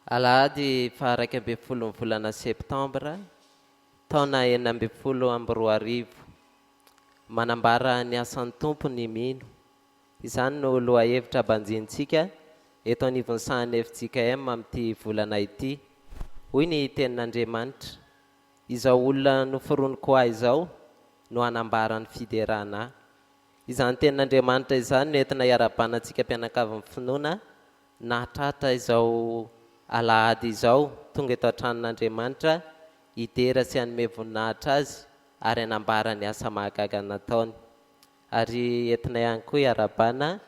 Alahady faha-11 ny volana septambra, taona 2016. Manambara ny asan'ny Tompo ny mino. Izany no lohahevitra banjinintsika eto anivon'ny sahan'ny fjkm amin'ity volana ity. Hoy ny Tenin'Andriamanitra, Izao olona noforoniko ahy izao no hanambara ny fiderana ahy. Izany Tenin'Andriamanitra izany no entina hiarahabana antsika mpianakavin'ny finoana nahatratra izao alahady izao, tonga eto an-tranon'Andriamanitra hidera sy hanome voninahitra Azy ary hanambara ny asa mahagaga nataony. Ary entina ihany koa hiarahabana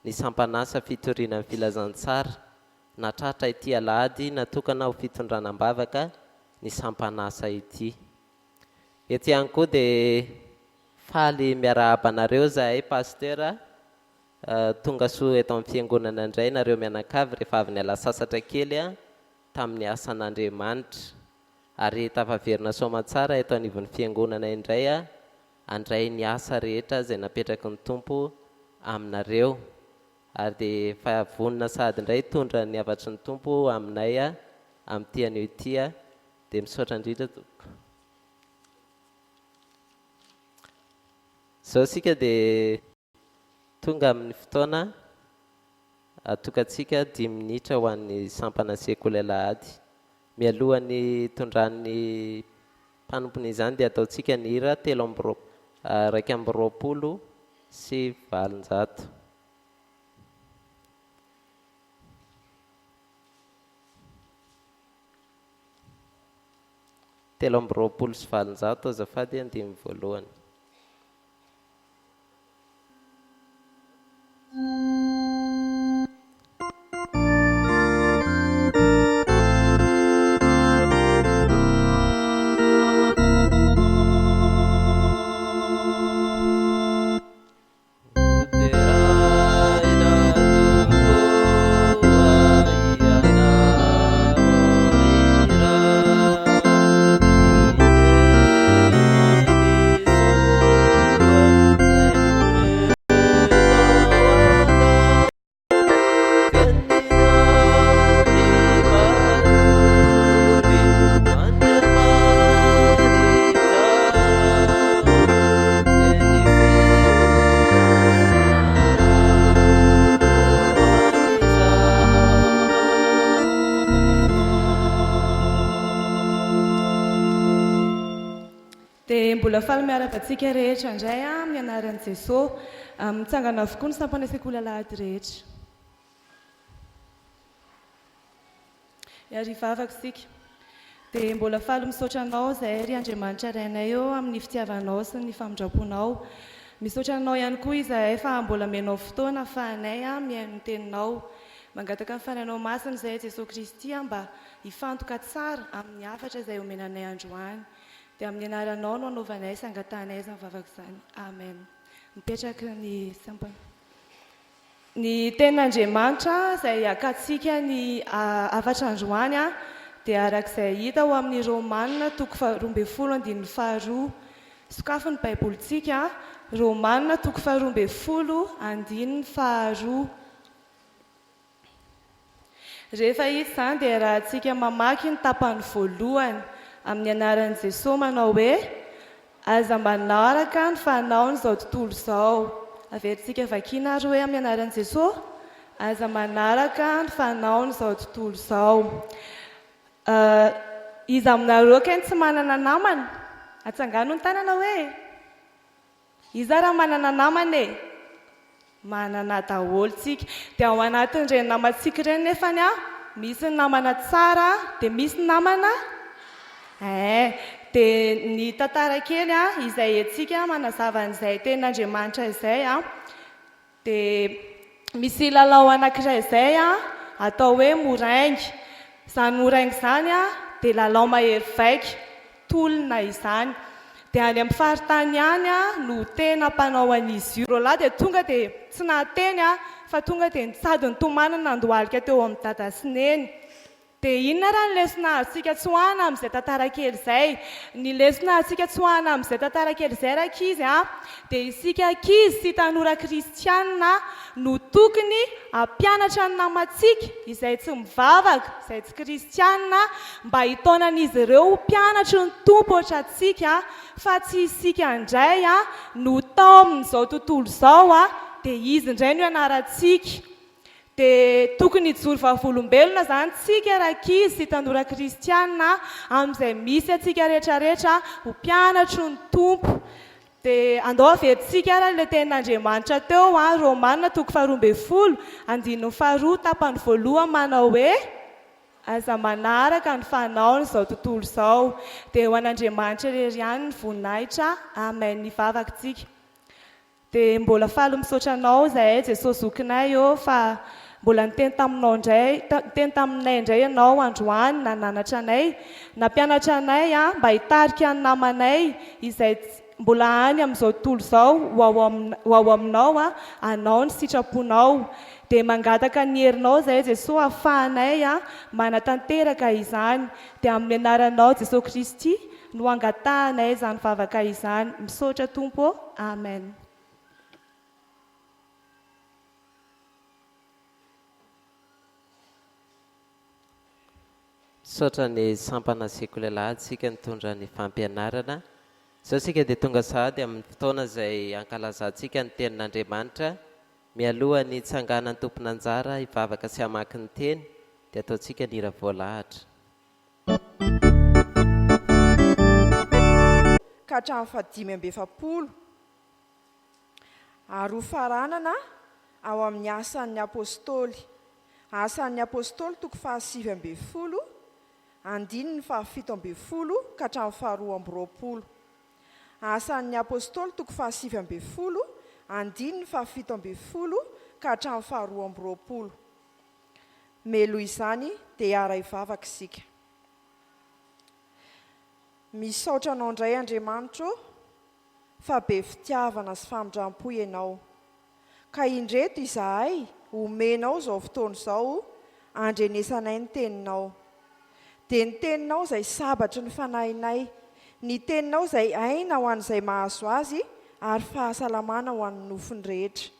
ny sampan'asa fitoriana ny filazantsara nahatratra ity alahady natokana ho fitondrana am-bavaka ny sampan'asa ity. Eto ihany koa dia faly miarahaba anareo izahay Pasteur Tonga soa eto amin'ny fiangonana indray nareo mianakavy rehefa avy niala sasatra kely tamin'ny asan'Andriamanitra. Ary tafaverina soamantsara eto anivon'ny fiangonana indray handray ny asa rehetra izay napetraky ny Tompo aminareo. Ary dia efa vonona sahady indray hitondra ny hafatry ny Tompo aminay amin'ity anio ity. Dia misaotra indrindra tompoko. Izao isika dia Tonga amin'ny fotoana atokantsika dimy minitra ho an'ny sampana sekoly alahady. Mialohan'ny hitondran'ny mpanompony izany dia ataontsika ny hira 823. 823 azafady andininy voalohany. Dia mbola faly miarahaba antsika rehetra indray amin'ny anaran'i Jesoa. Mitsangana avokoa ny sampana sekoly alahady rehetra. Ary hivavaka isika. Dia mbola faly misaotra Anao izahay ry Andriamanitra Rainay ô amin'ny fitiavanao sy ny famindramponao. Misaotra Anao ihany koa izahay fa mbola amenao fotoana ahafahanay mihaino ny Teninao. Mangataka ny Fanahinao Masina izahay Jesoa Kristy mba hifantoka tsara amin'ny hafatra izay omena anay androany. Dia amin'ny anaranao no anaovanay sy angatahanay izany vavaka izany. Amen. Mipetraka ny sampana. Ny Tenin'Andriamanitra izay hakantsika ny hafatra androany dia araka izay hita ao amin'ny Romana toko faharoambinifolo andininy faharoa. Sokafy ny Baibolintsika, Romana toko faharoambinifolo andininy faharoa. Rehefa hita izany dia iarahantsika mamaky ny tapany voalohany amin'ny anaran'i Jesoa manao hoe, Aza manaraka ny fanaon'izao tontolo izao. Averintsika vakiana ary hoe amin'ny anaran'i Jesoa, Aza manaraka ny fanaon'izao tontolo izao. Iza aminareo kay no tsy manana namana? Atsangano ny tanana hoe. Iza raha manana namana e? Manana daholo tsika. Dia ao anatin'ireny namantsika ireny nefany an, misy ny namana tsara dia misy ny namana eh. Dia ny tantara kely an, izay entsika manazava an'izay tenin'Andriamanitra izay an, Dia misy lalao anankiray izay atao hoe moraingy. Izany moraingy izany dia lalao mahery vaika, tolona izany. Dia any amin'ny faritany ihany no tena mpanao an'izy io. Roalahy dia tonga dia tsy nahateny fa tonga dia nitsady nitomany nandohalika teo amin'i dada sy neny. Dia inona ary ny lesona azontsika tsoahana amin'izay tantara kely izay? Ny lesona azontsika tsoahana amin'izay tantara kely izay rankizy a, dia isika ankizy sy tanora kristiana no tokony hampianatra ny namantsika izay tsy mivavaka, izay tsy kristiana, mba hitaonan'izy ireo ho mpianatry ny Tompo ohatrantsika, fa tsy isika indray no taomin'izao tontolo izao dia izy indray no ianarantsika. Dia tokony hijoro vavolombelona izany tsika rankizy sy tanora kristiana amin'izay misy antsika rehetra rehetra ho mpianatry ny Tompo. Dia andao averintsika ary ilay tenin'Andriamanitra teo an, Romana toko faharoa ambin'ny folo, andininy faharoa tapany voalohany manao hoe, Aza manaraka ny fanaon'izao tontolo izao. Dia ho an'Andriamanitra irery ihany ny voninahitra. Amen. Hivavaka tsika. Dia mbola faly misaotra anao izahay Jesosy zokinay ô fa mbola niteny taminao indray niteny taminay indray ianao androany nananatra anay nampianatra anay a mba hitarika ny namanay izay mbola any amin'izao tontolo izao ho ao ho ao aminao a anao ny sitraponao dia mangataka ny herinao izahay Jesosy ahafahanay a manatanteraka izany dia amin'ny anaranao Jesosy Kristy no angatahanay izany vavaka izany. Misaotra Tompo ô. Amen. Misaotra ny sampana sekoly alahady isika nitondra ny fampianarana. Izao isika dia tonga sahady amin'ny fotoana izay hankalazantsika ny tenin'Andriamanitra. Mialoha ny hitsanganan'ny tompon'anjara hivavaka sy hamaky ny teny dia ataontsika ny hira voalahatra. Ka hatramin'ny fahadimy amby efapolo, ary hofaranana ao amin'ny Asan'ny Apostoly, Asan'ny Apostoly toko fahasivy ambin'ny folo, andininy fahafito ambin'ny folo ka hatramin'ny faharoa amby roapolo. Asan'ny Apostoly toko fahasivy ambin'ny folo, andininy fahafito ambin'ny folo ka hatramin'ny faharoa amby roapolo. Meloa izany dia hiara-hivavaka isika. Misaotra Anao indray Andriamanitra ô fa be fitiavana sy famindrampo Ianao. Ka indreto izahay omenao izao fotoana izao andrenesanay ny Teninao. Dia ny Teninao izay sabatry ny fanahinay, ny Teninao izay aina ho an'izay mahazo azy ary fahasalamana ho an'ny nofony rehetra.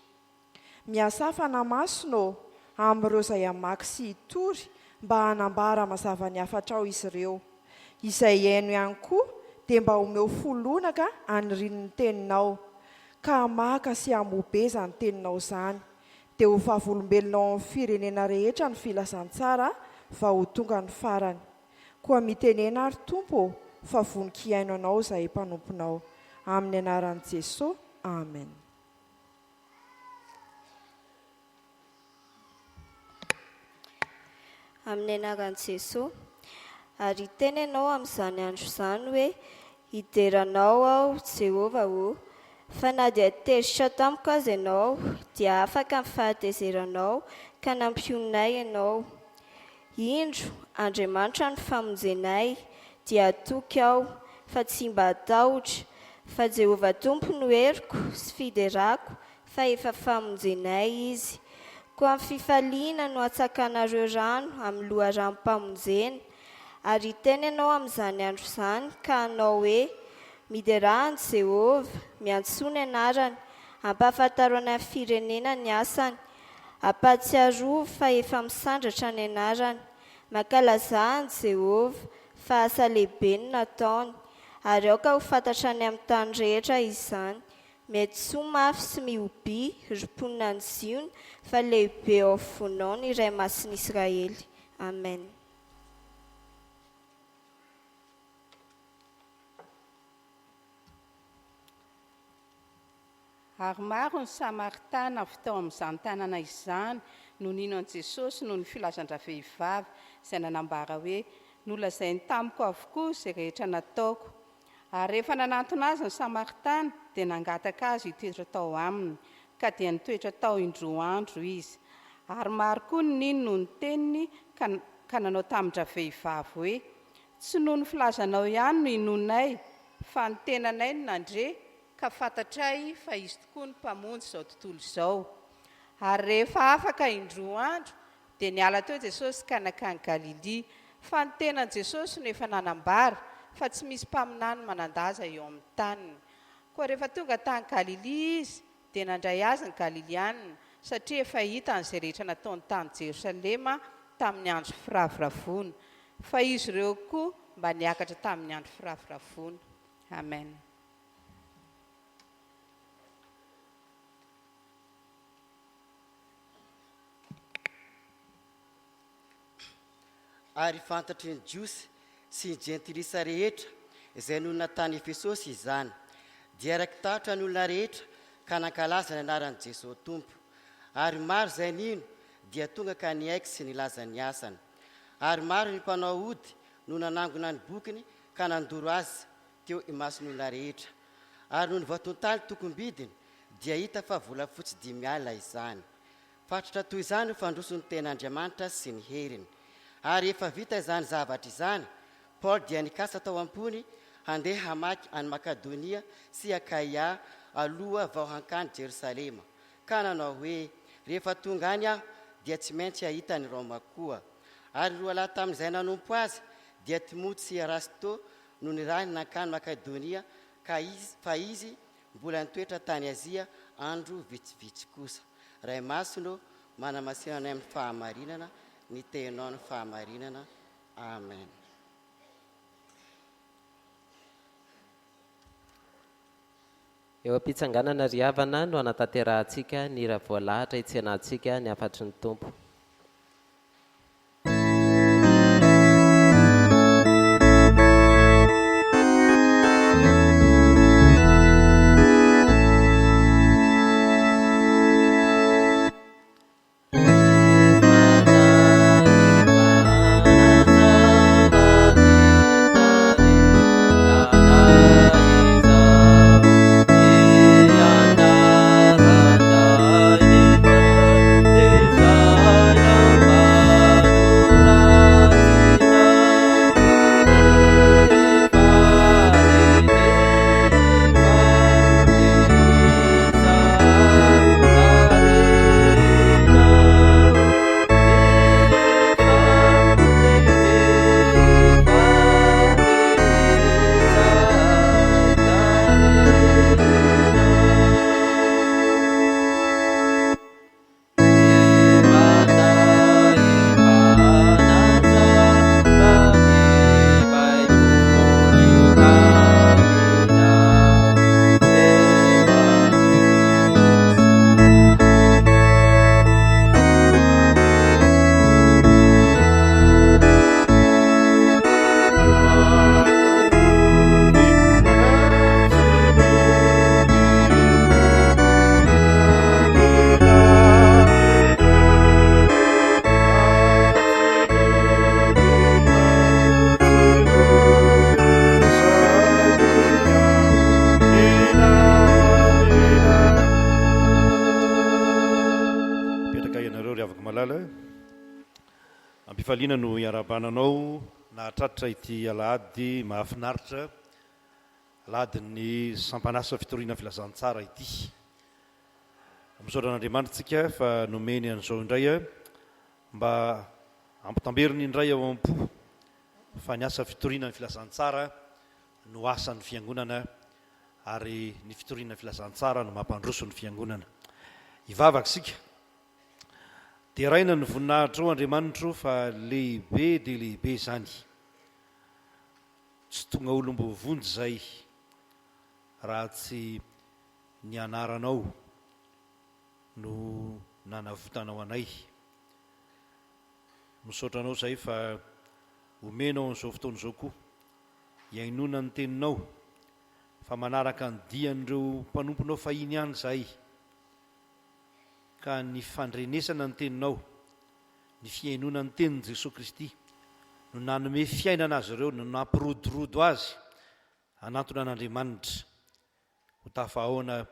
Miasà fanahy masina ô, amin'ireo izay hamaky sy hitory mba hanambara mazava ny hafatrao izy ireo. Izay hihaino ihany koa dia mba omeo fo lonaka haniriany ny teninao, ka hamaka sy hamoa be izany teninao izany. Dia ho vavolombelona ao amin'ny firenena rehetra ny filazantsara vao ho tonga ny farany. Koa mitenena ary Tompo ô, fa vonon-kihaino Anao izahay mpanomponao. Amin'ny anaran'i Jesoa, Amen. Amin'ny anaran'i Jesoa. Ary hiteny ianao amin'izany andro izany hoe, Hidera Anao aho, Jehovah ô! Fa na dia tezitra tamiko aza Ianao, dia afaka ny fahatezeranao, ka nampionona ahy Ianao. Indro, Andriamanitra no famonjenay, dia hatoky aho, fa tsy mba hatahotra, fa Jehovah Tompo no heriko sy fiderako, fa efa famonjenay Izy. Koa amin'ny fifaliana no hatsakanareo rano amin'ny loharanom-pamonjena, ary hiteny ianao amin'izany andro izany ka hanao hoe, Miderà an'i Jehovah, miantsoa ny anarany, ampahafantaro any amin'ny firenena ny asany. Ampahatsiarovy fa efa misandratra ny anarany. Mankalazà an'i Jehovah, fa asa lehibe no nataony, ary aoka ho fantatra any amin'ny tany rehetra izany. Miantsoa mafy sy mihobia, ry mponina any Ziona, fa lehibe ao afovoanao ny Iray Masin'ny Israely. Amen. Ary maro ny Samaritana avy tao amin'izany tanàna izany no nino an'i Jesosy noho ny filazan-dravehivavy izay nanambara hoe, Nolazainy tamiko avokoa izay rehetra nataoko. Ary rehefa nanantona azy ny Samaritana, dia nangataka azy hitoetra tao aminy, ka dia nitoetra tao indroa andro izy. Ary maro koa ny nino noho ny teniny ka ka nanao tamin-dravehivavy hoe, Tsy noho ny filazanao ihany no inoanay, fa ny tenanay no nandre ka fantatray fa Izy tokoa no Mpamonjy izao tontolo izao. Ary rehefa afaka indroa andro, Dia niala teo Jesosy ka nankany Galilia. Fa ny tenan'i Jesosy no efa nanambara fa tsy misy mpaminany manan-daza eo amin'ny taniny. Koa rehefa tonga tany Galilia izy, dia nandray azy ny Galilianina, satria efa hitany izay rehetra nataony tany Jerosalema tamin'ny andro firavoravoana. Fa izy ireo koa mba niakatra tamin'ny andro firavoravoana. Amen. Ary fantatry ny Jiosy sy ny Jentilisa rehetra izay nonina tany Efesosy izany. Dia raiki-tahotra ny olona rehetra ka nankalaza ny anaran'i Jesoa Tompo. Ary maro izay nino dia tonga ka niaiky sy nilaza ny asany. Ary maro ny mpanao ody no nanangona ny bokiny ka nandoro azy teo imason'ny olona rehetra. Ary nony voatontaly tokom-bidiny dia hita fa volafotsy 50 izany. Fatratra toy izany ho fandroson'ny Tenin'Andriamanitra sy ny heriny. Ary rehefa vita izany zavatra izany, Paoly dia nikasa tao am-pony handeha hamaky an'i Makadonia sy Akaia aloha vao hankany Jerosalema, ka nanao hoe, Rehefa tonga any aho, dia tsy maintsy hahita an'i Roma koa. Ary roa lahy tamin'izay nanompo azy, dia Timoty sy Erasto, no nirahiny nankany Makadonia, ka izy, fa izy mbola nitoetra tany Azia andro vitsivitsy kosa. Ray Masina ô, manamasina anay amin'ny fahamarinana, ny Teninao no fahamarinana. Amen. Eo am-pitsanganana ry havana no hanatanterahantsika ny hira voalahatra hitsenantsika ny hafatry ny Tompo. Mipetraka ianareo ry havako malala. Am-pifaliana no iarahabana anao nahatratra ity alahady mahafinaritra, alahadin'ny sampan'asa fitoriana filazantsara ity. Misaotra an'Andriamanitra tsika fa nomeny an'izao indray mba hampitamberiny indray ao am-po fa ny asa fitoriana ny filazantsara no asan'ny fiangonana ary ny fitoriana ny filazantsara no mampandroso ny fiangonana. Hivavaka isika. Deraina ny voninahitrao Andriamanitro fa lehibe dia lehibe izany. Tsy tonga olom-boavonjy izay raha tsy ny anaranao no nanavotanao anay. Misaotra anao izahay fa omenao an'izao fotoana izao koa hihainoana ny teninao fa manaraka ny dian'ireo mpanomponao fahiny ihany izahay ka ny fandrenesana ny teninao, ny fihainoana ny tenin'i Jesoa Kristy no nanome fiainana azy ireo, no nampirodorodo azy hanantona an'Andriamanitra. Ho tafahaona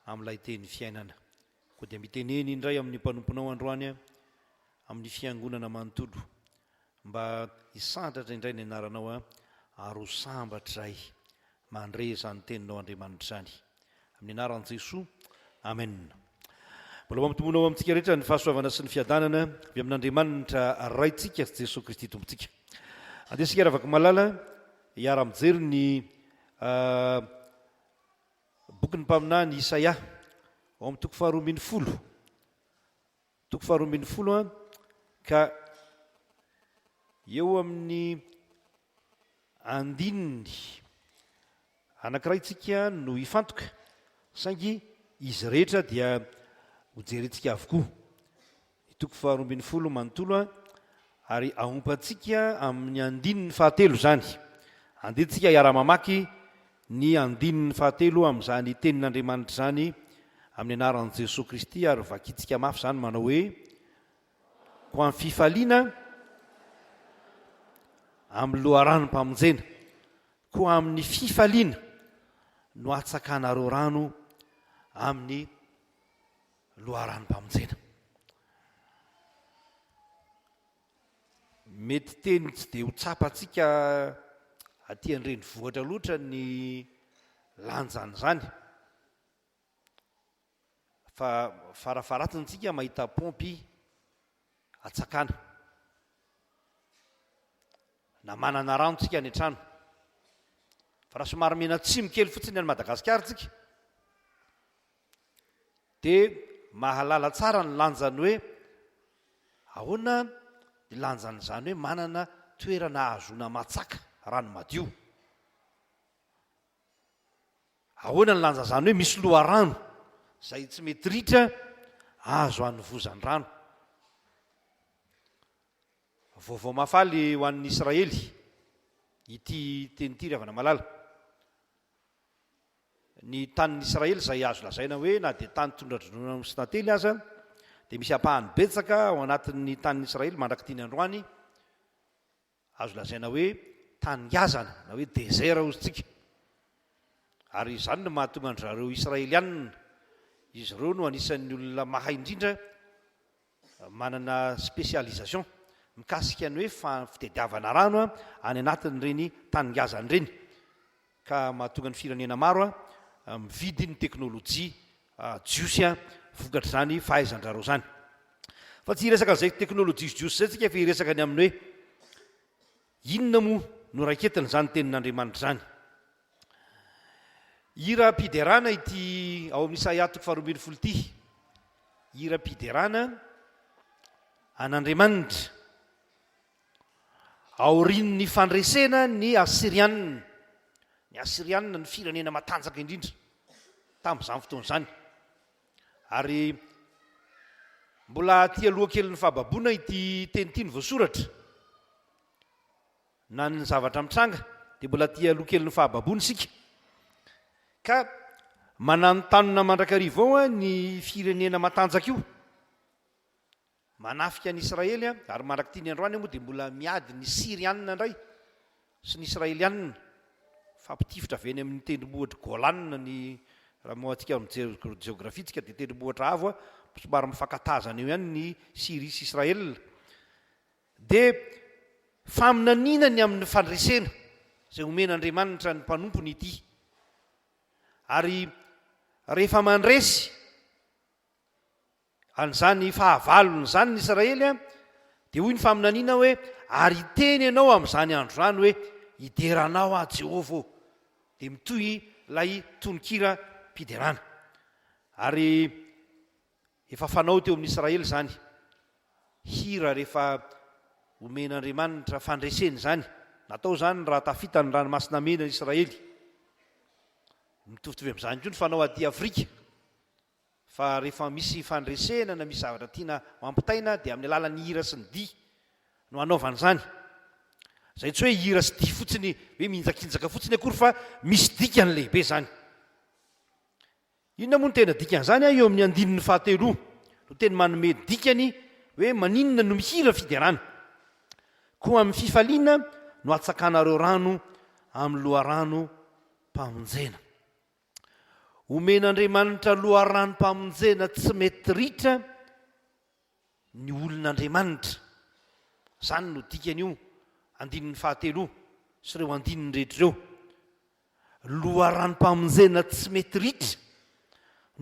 amin'ilay teny fiainana. Koa dia mitenena indray amin'ny mpanomponao androany amin'ny fiangonana manontolo mba hisandratra indray ny anaranao ary ho sambatra izahay mandre izany teninao Andriamanitra izany. Amin'ny anaran'i Jesoa. Amen. Mbola mampitombona ho amintsika rehetra ny fahasoavana sy ny fiadanana avy amin'Andriamanitra Raintsika sy Jesoa Kristy Tompontsika. Andeha isika Ravakomalala hiara-mijery ny bokin'ny mpaminany Isaia ao amin'ny toko faharoa 12. Toko faharoa 12 ka eo amin'ny Andininy anankiray tsika no hifantoka, saingy izy rehetra dia hojerentsika avokoa. Ny toko faharoa 12 manontolo ary ahompantsika amin'ny andininy fahatelo izany. Andeha tsika hiara-mamaky ny andininy fahatelo amin'izany tenin'Andriamanitra izany amin'ny anaran'i Jesoa Kristy ary vakintsika mafy izany manao hoe, Koa amin'ny fifaliana amin'ny loharanom-pamonjena, koa amin'ny fifaliana no hatsakanareo rano amin'ny loharanom-pamonjena. Mety teny tsy dia ho tsapantsika aty an-drenivohitra loatra ny lanjan'izany. Fa farafaharatsiny tsika mahita paompy atsakana. Na manana rano tsika any an-trano. Fa raha somary mianatsimo kely fotsiny any Madagasikara tsika dia mahalala tsara ny lanjan'ny hoe ahoana ny lanjan'izany hoe manana toerana ahazoana matsaka rano madio. Ahoana ny lanjan'izany hoe misy loharano izay tsy mety ritra azo anovozan rano? Vaovao mahafaly ho an'ny Israely ity teny ity ry havana malala. Ny tanin'ny Israely izay azo lazaina hoe na dia tany tondra-dronono sy tantely aza dia misy ampahany betsaka ao anatin'ny tanin'ny Israely mandrak'ity ny androany Azo lazaina hoe tany ngazana na hoe désert hozy tsika. Ary izany no mahatonga an-dry zareo Israelianina, izy ireo no anisan'ny olona mahay indrindra manana spécialisation mikasika ny hoe fitediavana rano any anatin'ireny tany ngazana ireny. Ka mahatonga ny firenena maro mividy ny teknolojia jiosy vokatr'izany fahaizan-drareo izany. Fa tsy hiresaka an'izay teknolojia jiosy izay tsika fa hiresaka ny amin'ny hoe inona moa no raiketin'izany tenin'Andriamanitra izany. Hiram-piderana ity ao amin'ny Isaia toko faharoa 12 ity. Hiram-piderana an'Andriamanitra. Aorian'ny fandresena ny Asyrianina, ny Asyrianina no firenena matanjaka indrindra tamin'izany fotoana izany. Ary mbola aty aloha kelin'ny fahababoana ity teny ity no voasoratra. Na ny zavatra mitranga dia mbola aty aloha kelin'ny fahababoana isika. Ka mananontanona mandrakariva ao ny firenena matanjaka io. Manafika an'i Israely ary mandrak'ity ny androany moa dia mbola miady ny Syrianina indray sy ny Israelianina. Mifampitifitra avy eny amin'ny tendrombohitr'i Golan ny raha moa antsika mijery jeografia tsika dia tendrombohitra avo somary mifankatazana eo ihany ny Syria sy Israel. Dia faminaniana ny amin'ny fandresena izay omen'Andriamanitra ny mpanompony ity. Ary rehefa mandresy An'izany fahavalony izany ny Israely, dia hoy ny faminaniana hoe, Ary hiteny ianao amin'izany andro izany hoe, Hidera anao aho, Jehovah ô. Dia mitohy ilay tonon-kiram-piderana. Ary efa fanao teo amin'ny Israely izany hira rehefa omen'Andriamanitra fandresena izany. Natao izany raha tafita ny Ranomasina Mena ny Israely. Mitovitovy amin'izany koa ny fanao aty Afrika. Fa rehefa misy fandresena na misy zavatra tiana ho ampitaina dia amin'ny alalan'ny hira sy ny dihy no hanaovana izany. Izay tsy hoe hira sy dihy fotsiny hoe mihinjakinjaka fotsiny akory fa misy dikany lehibe izany. Inona moa no tena dikan'izany? Eo amin'ny andininy fahatelo no teny manome dikany hoe maninona no mihira fiderana. Koa amin'ny fifaliana no hatsakanareo rano amin'ny loharanom-pamonjena. Omen'Andriamanitra loharanom-pamonjena tsy mety ritra ny olon'Andriamanitra. Izany no dikan'io andininy fahatelo io sy ireo andininy rehetra ireo. Loharanom-pamonjena tsy mety ritra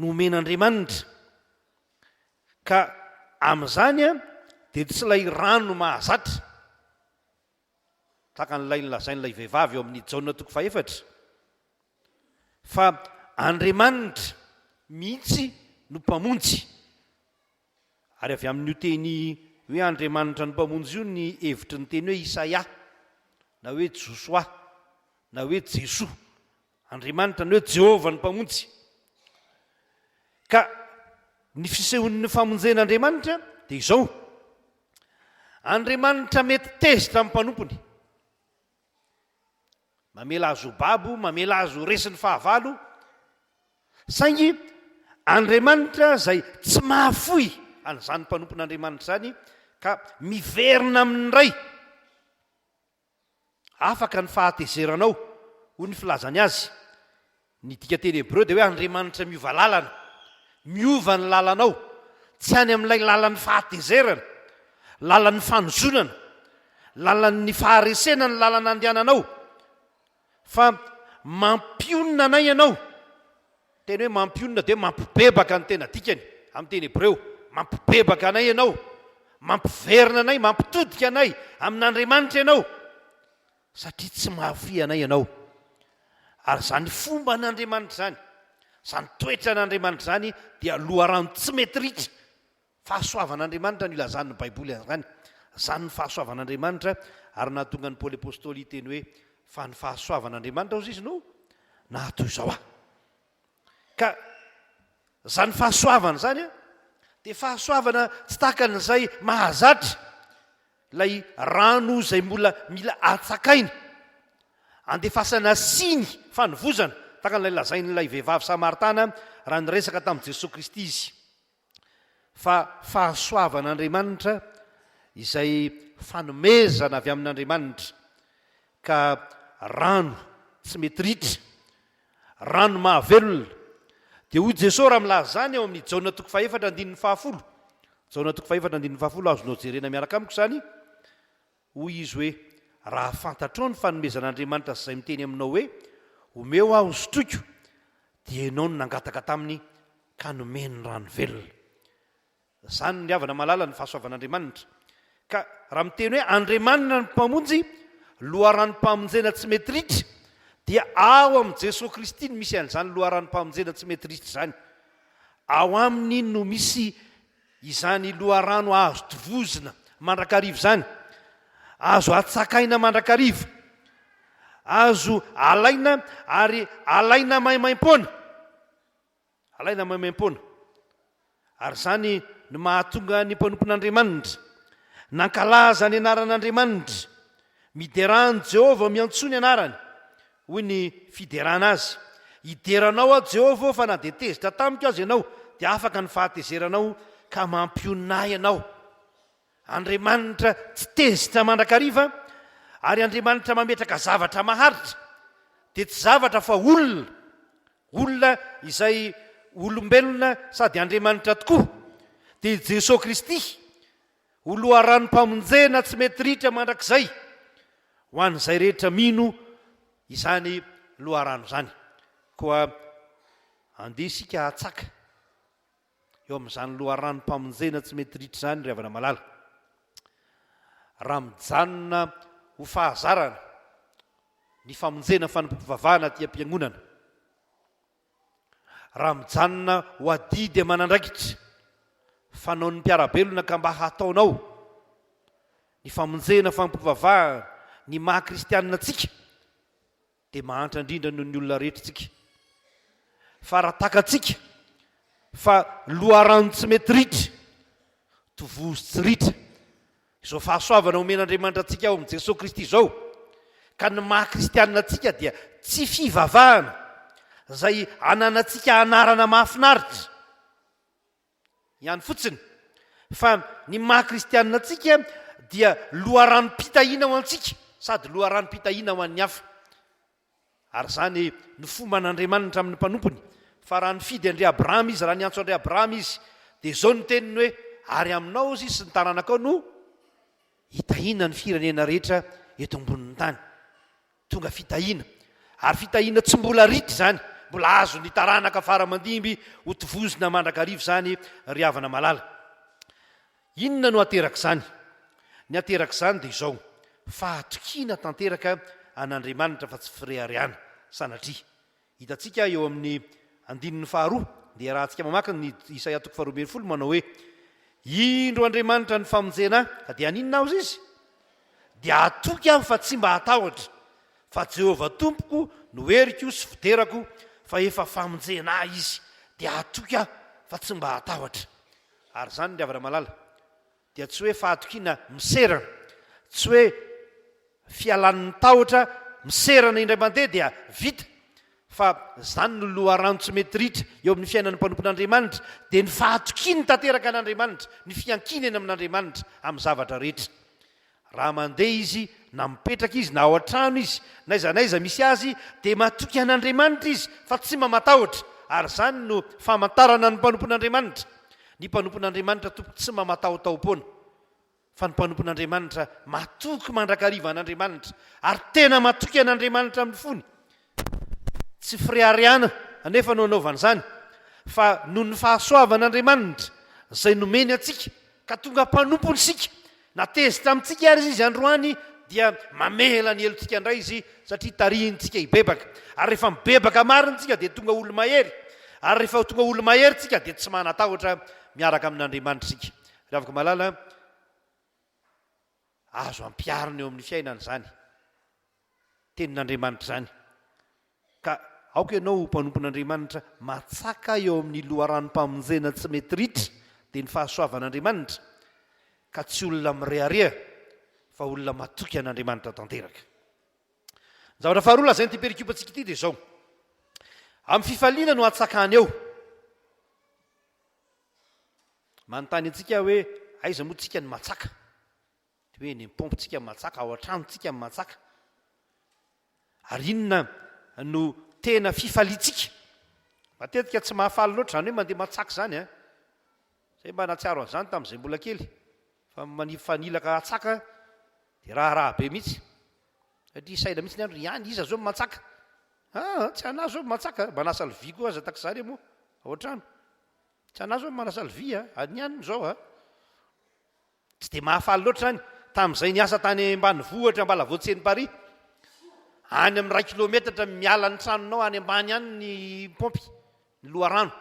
no omen'Andriamanitra. Ka amin'izany dia tsy ilay rano mahazatra, tahaka an'ilay nolazain'ilay vehivavy ao amin'ny Jaona toko fahefatra, fa Andriamanitra mihitsy no Mpamonjy. Ary avy amin'io teny hoe Andriamanitra no Mpamonjy io ny hevitry ny teny hoe Isaia, na hoe Josoa, na hoe Jesoa. Andriamanitra, ny hoe Jehovah no Mpamonjy. Ka ny fisehon'ny famonjen'Andriamanitra dia izao, Andriamanitra mety tezitra amin'ny mpanompony, mamela azy ho babo, mamela azy ho resin'ny fahavalo, saingy Andriamanitra izay tsy mahafoy an'izany mpanompon'Andriamanitra izany ka miverina amin'ny Ray. Afaka ny fahatezeranao, hoy ny filazany azy. Ny dikanteny hebreo dia hoe Andriamanitra miova lalana. Miova ny lalanao. Tsy any amin'ilay lalan'ny fahatezerana, lalan'ny fanozonana, lalan'ny faharesena ny lalana andehananao, fa mampionona anay ianao. Teny hoe mampionona dia hoe mampibebaka ny tena dikany amin'ny teny hebreo. Mampibebaka anay ianao, mampiverina anay, mampitodika anay amin'Andriamanitra ianao, satria tsy mahafoy anay ianao. Ary izany fomban'Andriamanitra izany, izany toetran'Andriamanitra izany dia loharano tsy mety ritra. Fahasoavan'Andriamanitra no ilazan'ny Baiboly an'izany. Izany ny fahasoavan'Andriamanitra ary nahatonga an'i Paoly Apostoly hiteny hoe, Fa ny fahasoavan'Andriamanitra, hozy izy, no nahatoy izao ahy. Ka izany fahasoavana izany dia fahasoavana tsy tahaka an'izay mahazatra, ilay rano izay mbola mila atsakaina, andefasana siny fanovozana, tahaka an'ilay lazain'ilay vehivavy samaritana raha niresaka tamin'i Jesoa Kristy izy. Fa fahasoavan'Andriamanitra izay fanomezana avy amin'Andriamanitra, ka rano tsy mety ritra, rano mahavelona. Dia hoy Jesoa raha milaza izany ao amin'ny Jaona toko fahefatra andininy fahafolo, Jaona toko fahefatra andininy fahafolo, azonao jerena miaraka amiko izany, Hoy izy hoe, Raha fantatrao ny fanomezan'Andriamanitra sy izay miteny aminao hoe, 'Omeo aho hosotroiko', dia ianao no nangataka taminy ka nomeny rano velona. Izany, ry havana malala, ny fahasoavan'Andriamanitra. Ka raha miteny hoe Andriamanina no Mpamonjy, loharanom-pamonjena tsy mety ritra, dia ao amin'i Jesoa Kristy no misy an'izany loharanom-pamonjena tsy mety ritra izany. Ao Aminy no misy Izany loharano azo tovozina mandrakariva izany, azo atsakaina mandrakariva, azo alaina ary alaina maimaimpoana, alaina maimaimpoana. Ary izany no mahatonga ny mpanompon'Andriamanitra nankalaza ny anaran'Andriamanitra, Miderà an'i Jehovah, miantsoa ny anarany, hoy ny fiderana azy. Hidera anao aho, Jehovah ô, fa na dia tezitra tamiko aza ianao, dia afaka ny fahatezeranao ka mampionona ahy ianao. Andriamanitra tsy tezitra mandrakariva, ary Andriamanitra mametraka zavatra maharitra, dia tsy zavatra fa olona, olona izay olombelona sady Andriamanitra tokoa, dia i Jesoa Kristy, Ho loharanom-pamonjena tsy mety ritra mandrakizay ho an'izay rehetra mino izany loharano izany. Koa andeha isika hatsaka eo amin'izany loharanom-pamonjena tsy mety ritra izany, ry havana malala. Raha mijanona ho fahazarana ny famonjena fanompoam-pivavahana aty am-piangonana, Raha mijanona ho adidy aman'andraikitra fanaon'ny mpiara-belona ka mba hataonao ny famonjena fampivavahana ny maha kristianina antsika dia mahantra indrindra noho ny olona rehetra tsika. Fa raha takatsika fa loharano tsy mety ritra, tovozy tsy ritra, Izao fahasoavana omen'Andriamanitra antsika ao amin'i Jesoa Kristy izao, ka ny maha kristianina antsika dia tsy fivavahana izay ananantsika anarana mahafinaritra ihany fotsiny, fa ny maha kristianina antsika dia loharanom-pitahiana ho antsika sady loharanom-pitahiana ho an'ny hafa. Ary izany no fomban'Andriamanitra amin'ny mpanompony, fa raha nifidy an-dry Abrahama Izy, raha niantso an-dry Abrahama Izy, dia izao no teniny hoe, Ary aminao, hozy Izy, sy ny taranakao no hitahiana ny firenena rehetra eto ambonin'ny tany. Tonga fitahiana. Ary fitahiana tsy mbola ritra izany, mbola azon'ny taranaka fara aman-dimby hotovozina mandrakariva izany, ry havana malala. Inona no aterak'izany? Ny aterak'izany dia izao, fahatokiana tanteraka an'Andriamanitra fa tsy fireharehana, sanatria. Hitantsika eo amin'ny andininy faharoa, dia iarahantsika mamaky ny Isaia toko faharoa ambinifolo manao hoe, Indro Andriamanitra ny famonjena ahy, ka dia haninona aho izy? Dia hatoky aho fa tsy mba hatahotra, fa Jehovah Tompoko no heriko sy fiderako, fa efa famonjena ahy Izy, dia hatoky aho fa tsy mba hatahotra. Ary izany, ry havana malala, dia tsy hoe fahatokiana miserana, tsy hoe fialan'ny tahotra miserana indray mandeha dia vita, fa izany no loharano tsy mety ritra eo amin'ny fiainan'ny mpanompon'Andriamanitra, dia ny fahatokiany tanteraka an'Andriamanitra, ny fiankinany amin'Andriamanitra amin'ny zavatra rehetra. Raha mandeha izy, na mipetraka izy, na ao an-trano izy, n'aiza n'aiza misy azy, dia matoky an'Andriamanitra izy fa tsy mba matahotra, ary izany no famantarana ny mpanompon'Andriamanitra. Ny mpanompon'Andriamanitra tompoko tsy mba matahotaho-poana, fa ny mpanompon'Andriamanitra matoky mandrakariva an'Andriamanitra, ary tena matoky an'Andriamanitra amin'ny fony. Tsy fireharehana anefa no anaovana izany, fa noho ny fahasoavan'Andriamanitra izay nomeny antsika, ka tonga mpanompony isika. Na tezitra amintsika ary Izy androany dia mamela ny helotsika indray Izy satria tarihintsika hibebaka. Ary rehefa mibebaka marina isika dia tonga olo-mahery. Ary rehefa tonga olo-mahery isika dia tsy manan-tahotra miaraka amin'Andriamanitra isika. Ry havako malala, azo ampiharina eo amin'ny fiainana izany. Tenin'Andriamanitra izany. Ka aoka ianao ho mpanompon'Andriamanitra matsaka eo amin'ny loharanom-pamonjena tsy mety ritra, dia ny fahasoavan'Andriamanitra, ka tsy olona mirehareha, fa olona matoky an'Andriamanitra tanteraka. Ny zavatra faharoa lazain'ity perikopantsika ity dia izao, Amin'ny fifaliana no hatsakany eo. Manontany antsika aho hoe aiza moa tsika no matsaka? Dia hoe eny am-paompy tsika matsaka, ao an-trano tsika matsaka. Ary inona no tena fifaliantsika? Matetika tsy mahafaly loatra izany hoe mandeha matsaka izany an. Zay mba nahatsiaro an'izany tamin'izay mbola kely. Fa manifanilaka hatsaka dia raharaha be mihitsy. Satria saina mihitsy ny andro, ihany iza zao matsaka? Ah, tsy anah zao matsaka, manasa lovia koa aza takizany moa ao an-trano. Tsy anah zao manasa lovia, any ihany zao a. Tsy dia mahafaly loatra izany. Tamin'izay niasa tany ambanivohitra Ambalavoatseny Paris. Any amin'ny iray kilometatra miala ny tranonao any ambany any ny paompy, ny loharano.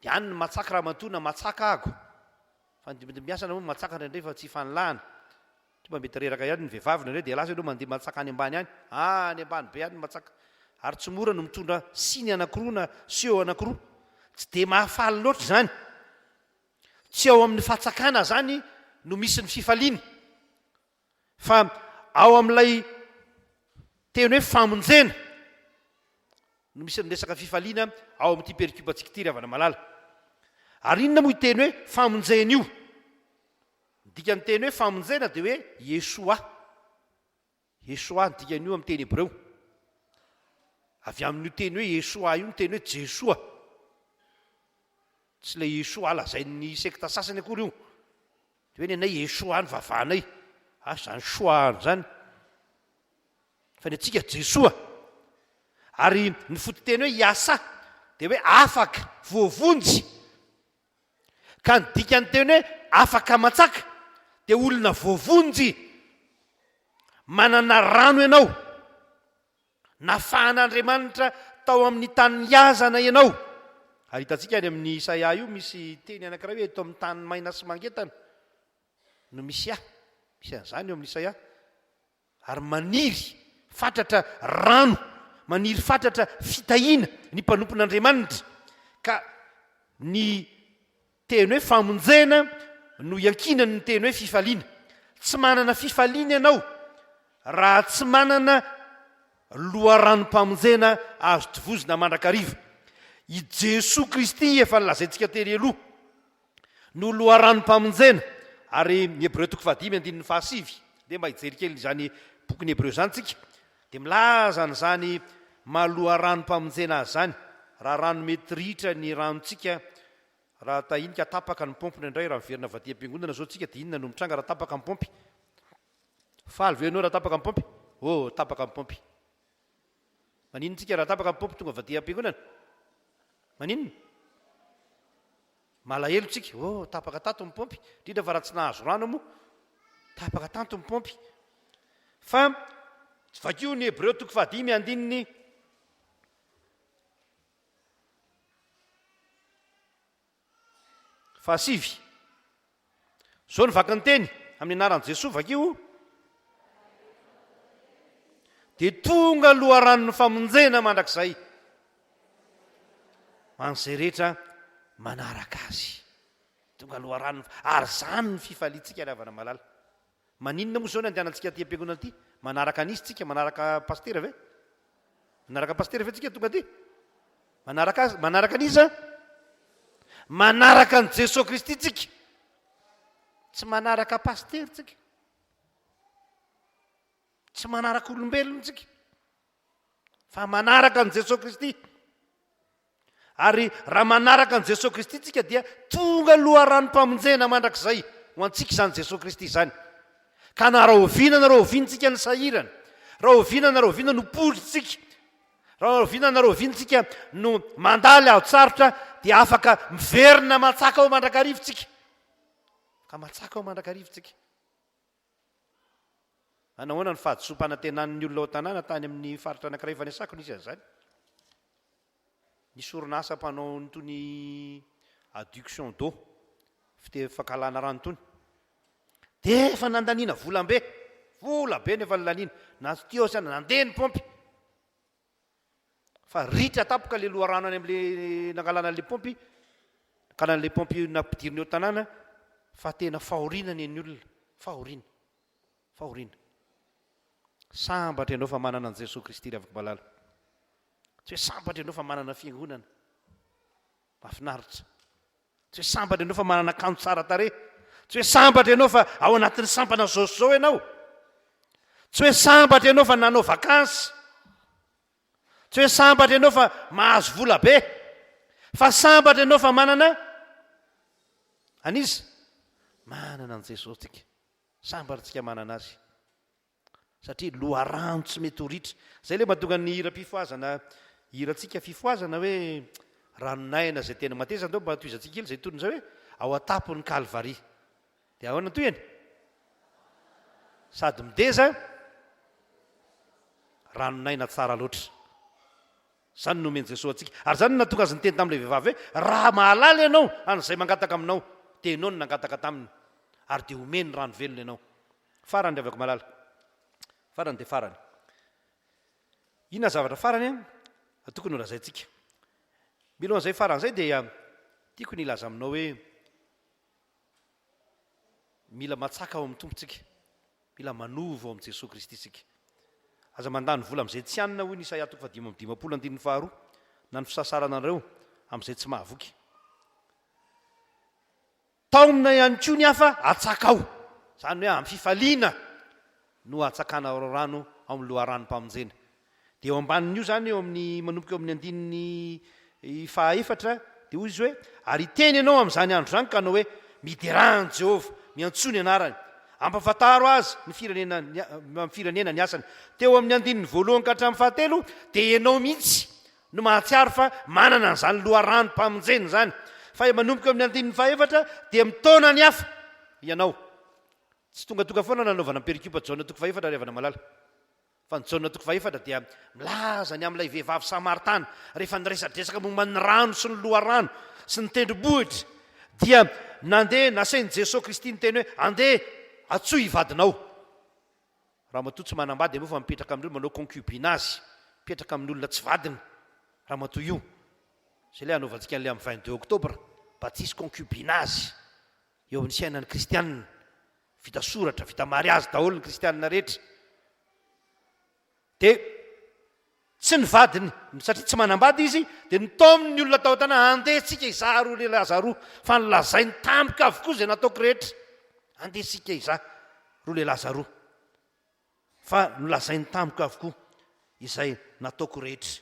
Dia any ny matsaka ramatoa na matsaka ago. Fa ny dimbindimbiasana moa matsaka indraindray fa tsy ifanilahana. Tsy mba mety reraka ihany ny vehivavy indraindray dia lasa ianao mandeha matsaka any ambany any. Any ambany be any ny matsaka. Ary tsy mora no mitondra siny anankiroa na seau anankiroa. Tsy dia mahafaly loatra izany. Tsy ao amin'ny fatsakana izany no misy ny fifaliana, fa ao amin'ilay teny hoe famonjena no misy ny resaka fifaliana ao amin'ity perikopantsika ity ry havana malala. Ary inona moa io teny hoe famonjena io? Ny dikan'ny teny hoe famonjena dia hoe Yeshua. Yeshua ny dikan'io amin'ny teny hebreo. Avy amin'io teny hoe Yeshua io ny teny hoe Jesoa. Tsy ilay Yeshua lazain'ny sekta sasany akory io. Dia hoe ny anay Yeshua no vavahanay. Asa izany Shua izany. Fa ny antsika Jesoa. Ary ny fototeny hoe Yasa dia hoe afaka, voavonjy. Ka ny dikan'ny teny hoe afaka matsaka dia olona voavonjy, manana rano ianao, nafahan'Andriamanitra tao amin'ny tany ngazana ianao. Ary hitantsika any amin'ny Isaia io misy teny anankiray hoe eto amin'ny tany maina sy mangetana no misy ahy. Misy an'izany eo amin'ny Isaia. Ary maniry fatratra rano, maniry fatratra fitahiana ny mpanompon'Andriamanitra, ka ny teny hoe famonjena no iankinan'ny teny hoe fifaliana. Tsy manana fifaliana ianao raha tsy manana loharanom-pamonjena azo tovozina mandrakariva. I Jesoa Kristy efa nolazaintsika tery aloha. no loharanom-pamonjena, ary ny Hebreo toko fahadimy andininy fahasivy, ndeha mba hijery kely izany bokin'ny Hebreo izany tsika, dia milaza an'izany maha loharanom-pamonjena azy izany, raha rano mety ritra ny ranontsika, raha tahiny ka tapaka ny paompy indraindray, raha miverina avy aty am-piangonana izao tsika dia inona no mitranga raha tapaka ny paompy? Faly ve ianao raha tapaka ny paompy? Oh, tapaka ny paompy. Maninona tsika raha tapaka ny paompy tonga avy aty am-piangonana? Maninona? Malahelo tsika, oh, tapaka tato ny paompy, indrindra fa raha tsy nahazo rano moa, tapaka tanto ny paompy. Fa vakio ny Hebreo toko fahadimy andininy fahasivy. Zao ny vaky ny teny amin'ny anaran'i Jesoa, vakio. Dia tonga loharanon'ny famonjena mandrakizay ho an'izay rehetra manaraka azy. Tonga loharanon'ny, ary izany ny fifaliantsika ry havana malala. Maninona moa izao ny andehanantsika aty am-piangonana aty? Manaraka an'iza tsika? Manaraka pasitera ve? Manaraka pasitera ve tsika tonga aty? Manaraka azy, manaraka an'iza? Manaraka an'i Jesoa Kristy tsika. Tsy manaraka pasitera tsika. Tsy manaraka olombelona tsika. Fa manaraka an'i Jesoa Kristy. Ary raha manaraka an'i Jesoa Kristy tsika dia tonga loharanom-pamonjena mandrakizay ho antsika izany Jesoa Kristy izany. Ka na rahoviana na rahoviana tsika ny sahirana, rahoviana na rahoviana no pory tsika, rahoviana na rahoviana tsika no mandaly ady sarotra dia afaka miverina matsaka ao mandrakariva tsika. Ka matsaka ao mandrakariva tsika. Manahoana ny fahadisoam-panantenan'ny olona ao an-tanàna tany amin'ny faritra anankiray efa niasako nisy an'izany? Nisy orinasa mpanao an'itony adduction d'eau, fite- fankalana rano itony. Dia efa nandaniana volambe, vola be no efa nolaniana. Na teo aza nandeha ny paompy. Fa ritra tampoka le loharano any amle nangalana an'le paompy, nakana an'le paompy nampidirina eo tanàna fa tena fahoriana ny an'ny olona, fahoriana, fahoriana. Sambatra ianao fa manana an'i Jesoa Kristy ry havako malala. Tsy hoe sambatra ianao fa manana fiangonana. Mahafinaritra. Tsy hoe sambatra ianao fa manana akanjo tsara tarehy. Tsy hoe sambatra ianao fa ao anatin'ny sampana zao sy zao ianao. Tsy hoe sambatra ianao fa nanao vakansy. Tsy hoe sambatra ianao fa mahazo vola be. Fa sambatra ianao fa manana an'iza? Manana an'i Jesosy tsika. Sambatra tsika manana azy. Satria loharano tsy mety ho ritra. Izay ilay mahatonga ny hiram-pifohazana, hirantsika fifohazana hoe ranon'aina izay tena mateza, andao mba tohizantsika kely izay tonony izay hoe ao an-tampon'ny Kalvary. Dia ahoana ny tohiny? Sady mideza, ranon'aina tsara loatra. Izany no nomen'i Jesoa antsika. Ary izany no nahatonga azy niteny tamin'ilay vehivavy hoe, Raha mahalala ianao an'izay mangataka aminao, dia ianao no nangataka taminy, ary dia homeny rano velona ianao. Farany ry havako malala. Farany dia farany. Inona zavatra farany an tokony ho lazaintsika? Milohan'izay farany izay dia tiako ny hilaza aminao hoe mila matsaka ao amin'ny Tompo tsika. Mila manovo ao amin'i Jesoa Kristy isika. Aza mandany vola amin'izay tsy hanina hoy ny Isaia toko fahadimy amby dimampolo andininy faharoa na ny fisasaranareo amin'izay tsy mahavoky. Taomina ihany koa ny hafa atsakao, izany hoe amin'ny fifaliana no atsakanareo rano ao amin'ny loharanom-pamonjena. Dia eo ambanin'io izany, eo amin'ny manomboka eo amin'ny andininy fahaefatra, dia hoy izy hoe, Ary hiteny ianao amin'izany andro izany ka hanao hoe, Miderà an'i Jehovah, miantsoa ny anarany, ampahafantaro azy ny firenena ny firenena ny asany. Teo amin'ny andininy voalohany ka hatramin'ny fahatelo, dia ianao mihitsy no mahatsiaro fa manana an'izany loharanom-pamonjena izany, fa manomboka eo amin'ny andininy fahaefatra dia mitaona ny hafa ianao. Tsy tongatonga foana nanaovana ny perikopa Jaona toko fahefatra ry havana malala. Fa ny Jaona toko fahefatra dia milaza ny amin'ilay vehivavy samaritana rehefa niresadresaka momba ny rano sy ny loharano sy ny tendrombohitra dia nandeha nasain'i Jesoa Kristy niteny hoe andeha antsoy hivadinao. Ramatoa tsy manambady moa fa mipetraka amin'ireo manao concubinage, mipetraka amin'ny olona tsy vadiny ramatoa io. Izay ilay hanaovantsika an'ilay amin'ny 22 octobre, mba tsy hisy concubinage eo amin'ny fiainan'ny kristianina. Vita soratra, vita mariazy daholo ny kristianina rehetra. Dia tsy ny vadiny, satria tsy manambady izy, dia nitaominy ny olona tao an-tanàna, andeha isika hizaha roa lehilahy zaroa, fa nolazainy tamiko avokoa izay nataoko rehetra. Andeha isika hizaha roa lehilahy zaroa, fa nolazainy tamiko avokoa izay nataoko rehetra.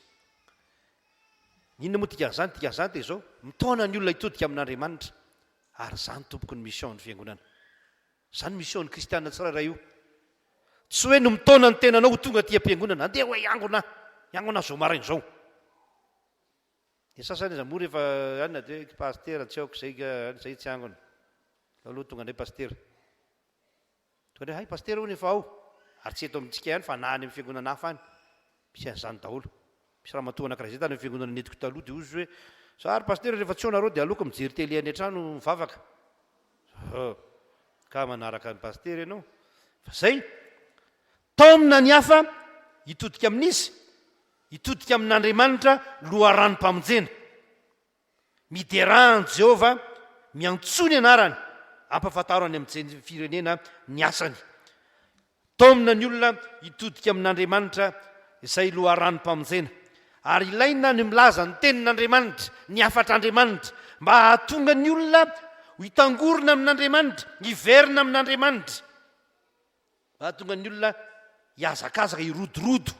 Inona moa dikan'izany? Dikan'izany dia izao, mitaona ny olona hitodika amin'Andriamanitra, ary izany tompoko ny mission ny fiangonana. Izany mission ny kristiana tsirairay io. Tsy hoe no mitaona ny tenanao ho tonga aty am-piangonana, andeha hoe hiangona, hiangona izao maraina izao. Ny sasany aza moa rehefa any dia hoe pasitera tsy aoka izay ka izay tsy angona. Aloha tonga indray pasitera. Tonga indray hay pasitera hono efa ao. Ary tsy eto amintsika ihany fa na any amin'ny fiangonana hafa any. Misy an'izany daholo. Misy ramatoa anankiray izay tany amin'ny fiangonana nentiko taloha dia hoy izy hoe za ry pasitera rehefa tsy eo nareo dia aleoko mijery télé any an-trano mivavaka. Hum. Ka manaraka an'i pasitera ianao. Fa zay. Taomina ny hafa hitodika amin'iza? Hitodika amin'Andriamanitra loharanom-pamonjena. Miderà an'i Jehovah, miantsoa ny anarany, ampahafantaro any amin'ny firenena ny asany. Taomina ny olona hitodika amin'Andriamanitra izay loharanom-pamonjena. Ary ilaina ny milaza ny tenin'Andriamanitra, ny hafatr'Andriamanitra, mba hahatonga ny olona ho hitangorona amin'Andriamanitra, hiverina amin'Andriamanitra. Hahatonga ny olona hihazakazaka, hirodorodo,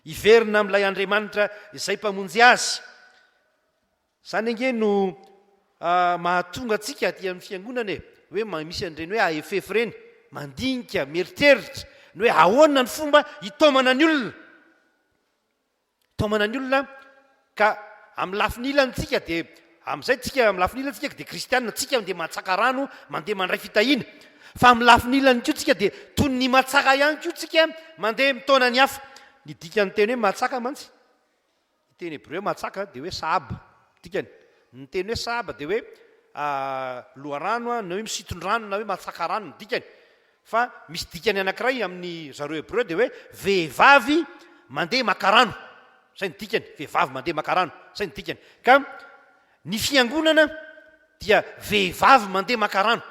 hiverina amin'ilay Andriamanitra izay Mpamonjy azy. Izany ange no mahatonga antsika aty amin'ny fiangonana e, hoe misy an'ireny hoe AFF ireny, mandinika, mieritreritra ny hoe ahoana ny fomba hitaomana ny olona. Taomana ny olona ka amin'ny lafiny ilany tsika dia amin'izay tsika amin'ny lafiny ilany tsika dia kristianina tsika mandeha matsaka rano mandeha mandray fitahiana fa amin'ny lafiny ilany koa tsika dia toy ny matsaka ihany koa tsika mandeha mitaona ny hafa ny dikan'ny teny hoe matsaka mantsy ny teny hebreo matsaka dia hoe sahaba dikany ny teny hoe sahaba dia hoe loharano na hoe misiton-drano na hoe matsaka rano ny dikany Fa misy dikany anankiray amin'ny zareo hebreo dia hoe vehivavy mandeha maka rano. Izay ny dikany, vehivavy mandeha maka rano. Izay ny dikany. Ka ny fiangonana dia vehivavy mandeha maka rano.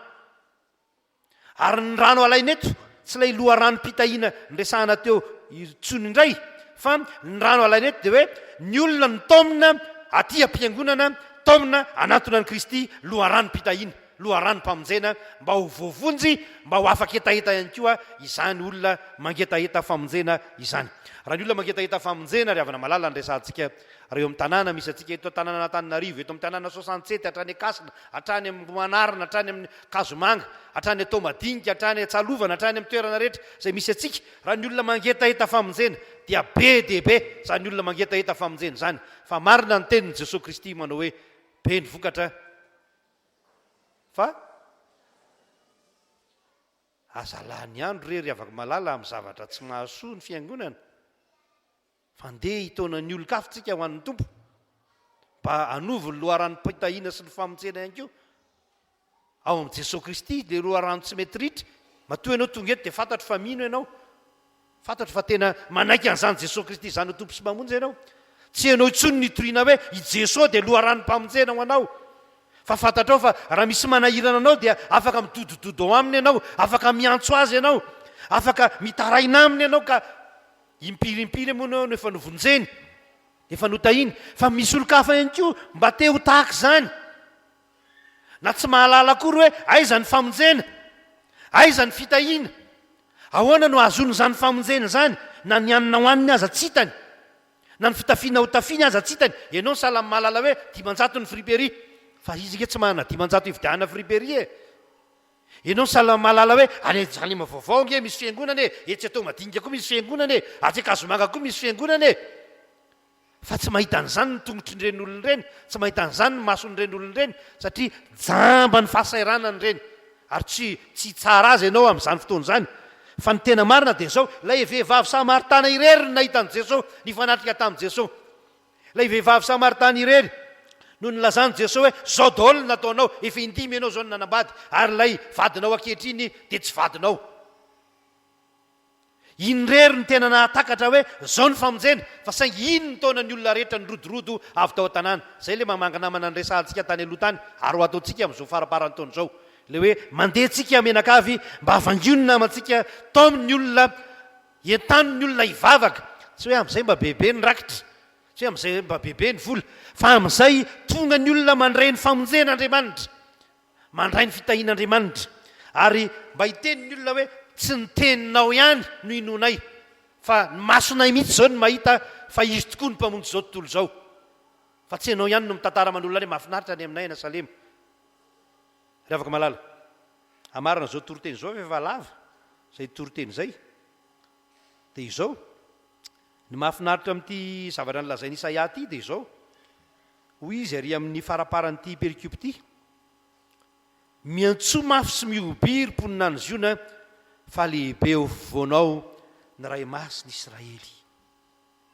Ary ny rano alaina eto tsy ilay loharanom-pitahiana niresahana teo intsony indray fa ny rano alaina eto dia hoe ny olona notaomina aty am-piangonana, taomina hanantona an'i Kristy loharanom-pitahiana. Loharanom-pamonjena mba ho voavonjy, mba ho afa-ketaheta ihany koa izany olona mangetaheta famonjena izany. Raha ny olona mangetaheta famonjena, ry havana malala, ny resahantsika raha eo amin'ny tanàna misy antsika eto an-tanànan'Antananarivo, eto amin'ny tanàna Soasantsety, hatrany Ankasina, hatrany Ambohimanarina, hatrany amin'ny Kazomanga, hatrany Antoamadinika, hatrany Antsalovana, hatrany amin'ny toerana rehetra izay misy antsika, raha ny olona mangetaheta famonjena dia be dia be izany olona mangetaheta famonjena izany. Fa marina ny tenin'i Jesoa Kristy manao hoe, be ny vokatra, Fa aza lany andro re ry havako malala amin'ny zavatra tsy mahasoa ny fiangonana fa ndeha hitaona ny olon-kafa tsika ho an'ny Tompo mba hanovo ny loharanom-pitahiana sy ny famonjena ihany koa ao amin'i Jesoa Kristy, ilay loharano tsy mety ritra. Matoa ianao tonga eto dia fantatro fa mino ianao. Fantatro fa tena manaiky an'izany Jesoa Kristy izany ho Tompo sy Mpamonjy ianao. Tsy ianao intsony no itoriana hoe i Jesoa dia loharanom-pamonjena ho anao. Fa fantatrao fa raha misy manahirana anao dia afaka midodododo ao aminy ianao, afaka miantso azy ianao, afaka mitaraina aminy ianao ka impiry impiry moa ianao no efa novonjeny, efa notahiny. Fa misy olon-kafa ihany koa mba te ho tahaka izany. Na tsy mahalala akory hoe aiza ny famonjena, aiza ny fitahiana, ahoana no ahazoana izany famonjena izany, na ny hanina hohaniny aza tsy hitany, na ny fitafiana hotafiany aza tsy hitany. Ianao sahala amin'ny mahalala hoe 500 ny friperie, fa izy ange tsy manana 500 hividianana friperie e! Ianao sahala amin'ny mahalala hoe any Jerosalema vaovao ange misy fiangonana e, etsy Antohomadinika koa misy fiangonana e, atsy Ankazomanga koa misy fiangonana e! Fa tsy mahita an'izany ny tongotrin'ireny olona ireny, tsy mahita an'izany ny mason'ireny olona ireny, satria jamba ny fahasahiranany ireny, ary tsy tsy hitsara azy ianao amin'izany fotoana izany. Fa ny tena marina dia izao, ilay vehivavy samaritana irery no nahita an'i Jesoa, nifanatrika tamin'i Jesoa. Ilay vehivavy samaritana irery no nilazan'i Jesoa hoe, izao daholo no nataonao, efa indimy ianao izao no nanambady, ary ilay vadinao ankehitriny dia tsy vadinao. Iny irery no tena nahatakatra hoe zao ny famonjena fa saingy iny nitaona ny olona rehetra nirodorodo avy tao an-tanàna. Zay le mamangy namana niresahantsika tany aloha tany ary ho ataontsika amin'izao faramparan'ny taona izao. Le hoe mandeha tsika mianakavy mba vangio ny namantsika, taomy ny olona, entano ny olona hivavaka. Tsy hoe amin'izay mba bebe ny rakitra, tsy hoe amin'izay mba bebe ny vola fa amin'izay tonga ny olona mandray ny famonjena Andriamanitra. Mandray ny fitahian'Andriamanitra. Ary mba hiteny ny olona hoe, Tsy ny teninao ihany no inoanay, fa ny masonay mihitsy izao no mahita fa Izy tokoa no Mpamonjy izao tontolo izao. Fa tsy ianao ihany no mitantara aman'olona any hoe, Mahafinaritra any aminay any Salema. Ry havako malala, hamarana izao toriteny izao fa efa lava izay toriteny izay. Dia izao, ny mahafinaritra amin'ity zavatra nolazain'i Isaia ity dia izao. Hoy izy ary amin'ny faramparan'ity perikopa ity, Miantsoa mafy sy mihobihy ry mponina any Ziona, fa lehibe eo afovoanao ny Ray Masin'i Israely.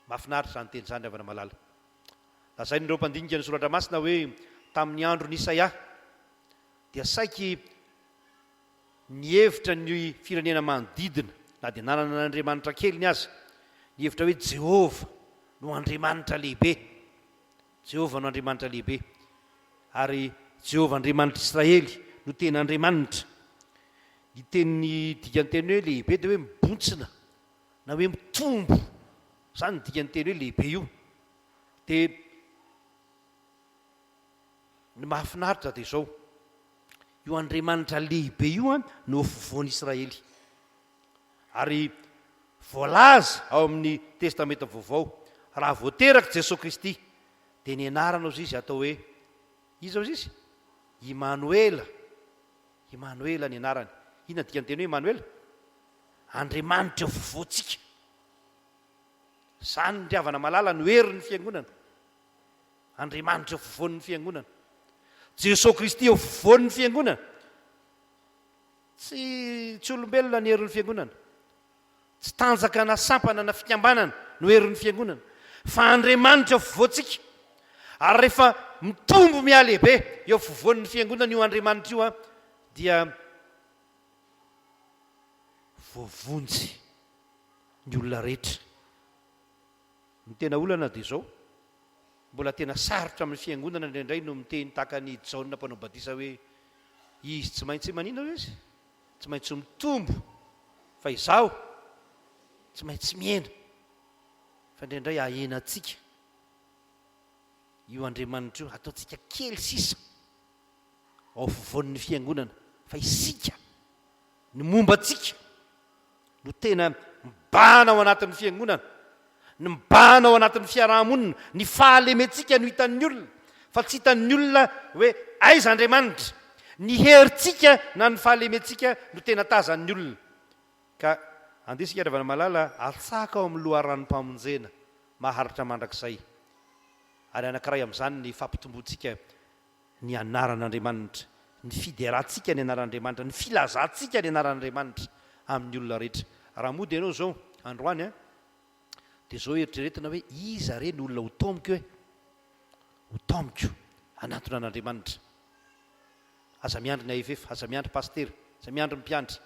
Mahafinaritra izany teny izany ry havana malala. Lazain'ireo mpandinika ny Soratra Masina hoe tamin'ny andron'i Isaia dia saiky nihevitra ny firenena manodidina, na dia nanana ny andriamanitra keliny aza, nihevitra hoe Jehovah no Andriamanitra lehibe. Jehovah no Andriamanitra lehibe, ary Jehovah Andriamanitr'Israely no tena Andriamanitra. Ny teny dikan-teny hoe lehibe dia hoe mibontsina na hoe mitombo. Izany ny dikan'ny teny hoe lehibe io. Dia ny mahafinaritra dia izao, io Andriamanitra lehibe io no afovoan'Israely. Ary voalaza ao amin'ny Testamenta Vaovao, raha vao teraka Jesoa Kristy, dia ny anarana ozy izy atao hoe, iza ozy izy? Imanoela. Imanoela ny anarany. Inona ny dikan'ny teny hoe Imanoela? Andriamanitra eo afovoantsika. Izany ry havana malala no herin'ny Fiangonana. Andriamanitra eo afovoan'ny Fiangonana. Jesoa Kristy eo afovoan'ny Fiangonana. Tsy tsy olombelona ny herin'ny Fiangonana. Tsy tanjaka na sampana na fikambanana no herin'ny Fiangonana. Fa Andriamanitra eo afovoantsika. Ary rehefa mitombo mihalehibe eo afovoan'ny Fiangonana io Andriamanitra io dia voavonjy ny olona rehetra. Ny tena olana dia izao, mbola tena sarotra amin'ny fiangonana indraindray no miteny tahaka an'i Jaona mpanao batisa hoe, Izy tsy maintsy maninona hoy izy? Tsy maintsy mitombo, fa izaho tsy maintsy mihena. Fa indraindray ahenantsika io Andriamanitra io, ataontsika kely sisa ao afovoan'ny fiangonana, fa isika, ny momba antsika, no tena mibahana ao anatin'ny fiangonana, ny mibahana ao anatin'ny fiaraha-monina, ny fahalementsika no hitan'ny olona, fa tsy hitan'ny olona hoe aiza Andriamanitra. Ny herintsika na ny fahalementsika no tena tazan'ny olona. Ka andeha isika ry havana malala atsaka ao amin'ny loharanom-pamonjena maharitra mandrakizay. Ary anankiray amin'izany ny fampitomboantsika ny anaran'Andriamanitra, ny fiderantsika ny anaran'Andriamanitra, ny filazantsika ny anaran'Andriamanitra amin'ny olona rehetra. Raha mody ianao izao androany an, dia izao eritreretina hoe iza re ny olona ho taomiko e? Ho taomiko hanantona an'Andriamanitra. Aza miandry ny AFF, aza miandry pasitera, aza miandry ny mpiandry,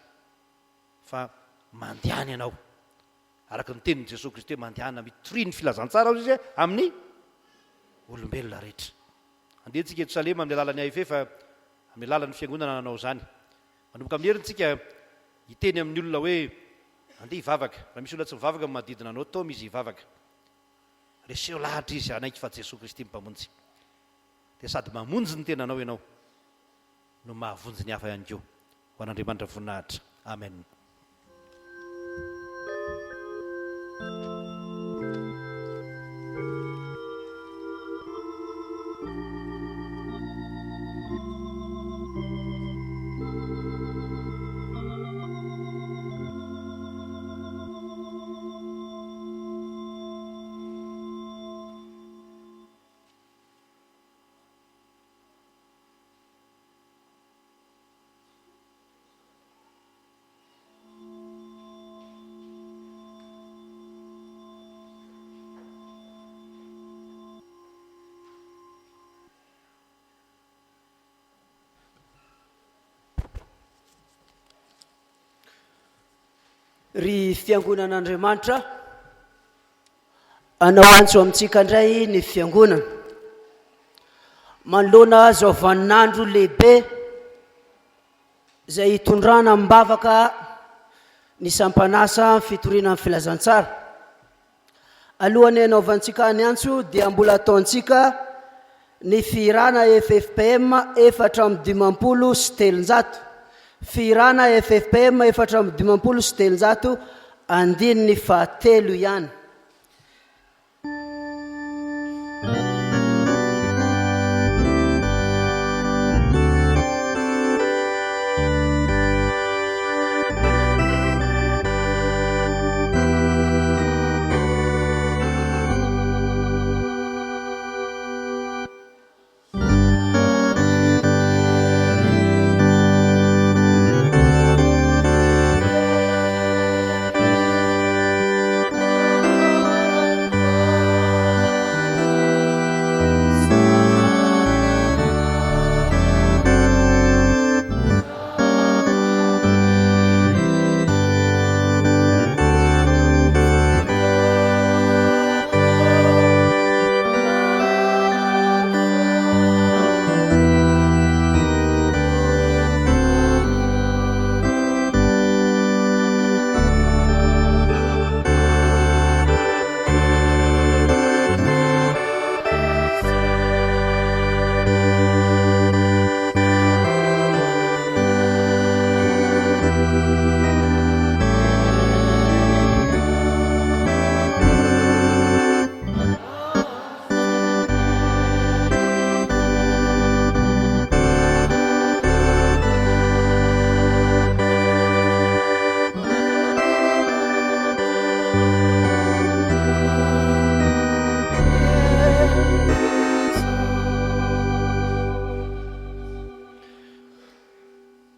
fa mandehana ianao. Araka ny tenin'i Jesoa Kristy hoe mandehana mitoria ny filazantsara hozy izy amin'ny olombelona rehetra. Andeha tsika eto Salema amin'ny alalan'ny AFF, amin'ny alalan'ny fiangonana nanao izany. Manomboka amin'ny heriny tsika hiteny amin'ny olona hoe andeha hivavaka. Raha misy olona tsy mivavaka manodidina anao, taomy izy hivavaka. Reseho lahatra izy hanaiky fa Jesoa Kristy no Mpamonjy. Dia sady mamonjy ny tenanao ianao no mahavonjy ny hafa ihany koa. Ho an'Andriamanitra voninahitra. Amen. Ry Fiangonan'Andriamanitra, hanao antso amintsika indray ny Fiangonana. Manoloana izao vaninandro lehibe izay hitondrana am-bavaka ny sampan'asa fitoriana ny filazantsara. Alohan'ny hanaovantsika ny antso dia mbola ataontsika ny fihirana ffpm 354. Fihirana ffpm 354 andininy fahatelo ihany.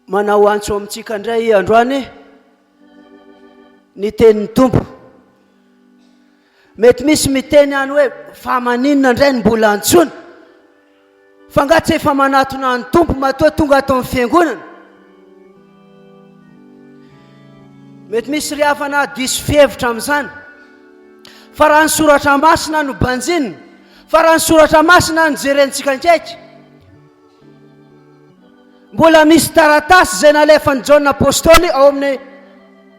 Manao antso amintsika indray androany ny tenin'ny Tompo. Mety misy miteny any hoe fa maninona indray ny mbola antsoina? Fa nga tsy efa manatona ny Tompo matoa tonga ato amin'ny fiangonana? Mety misy ry havana diso fihevitra amin'izany. Fa raha ny soratra masina no banjinina, fa raha ny soratra masina no jerentsika akaiky, Mbola misy taratasy izay nalefan'i Jaona Apostoly ao amin'ny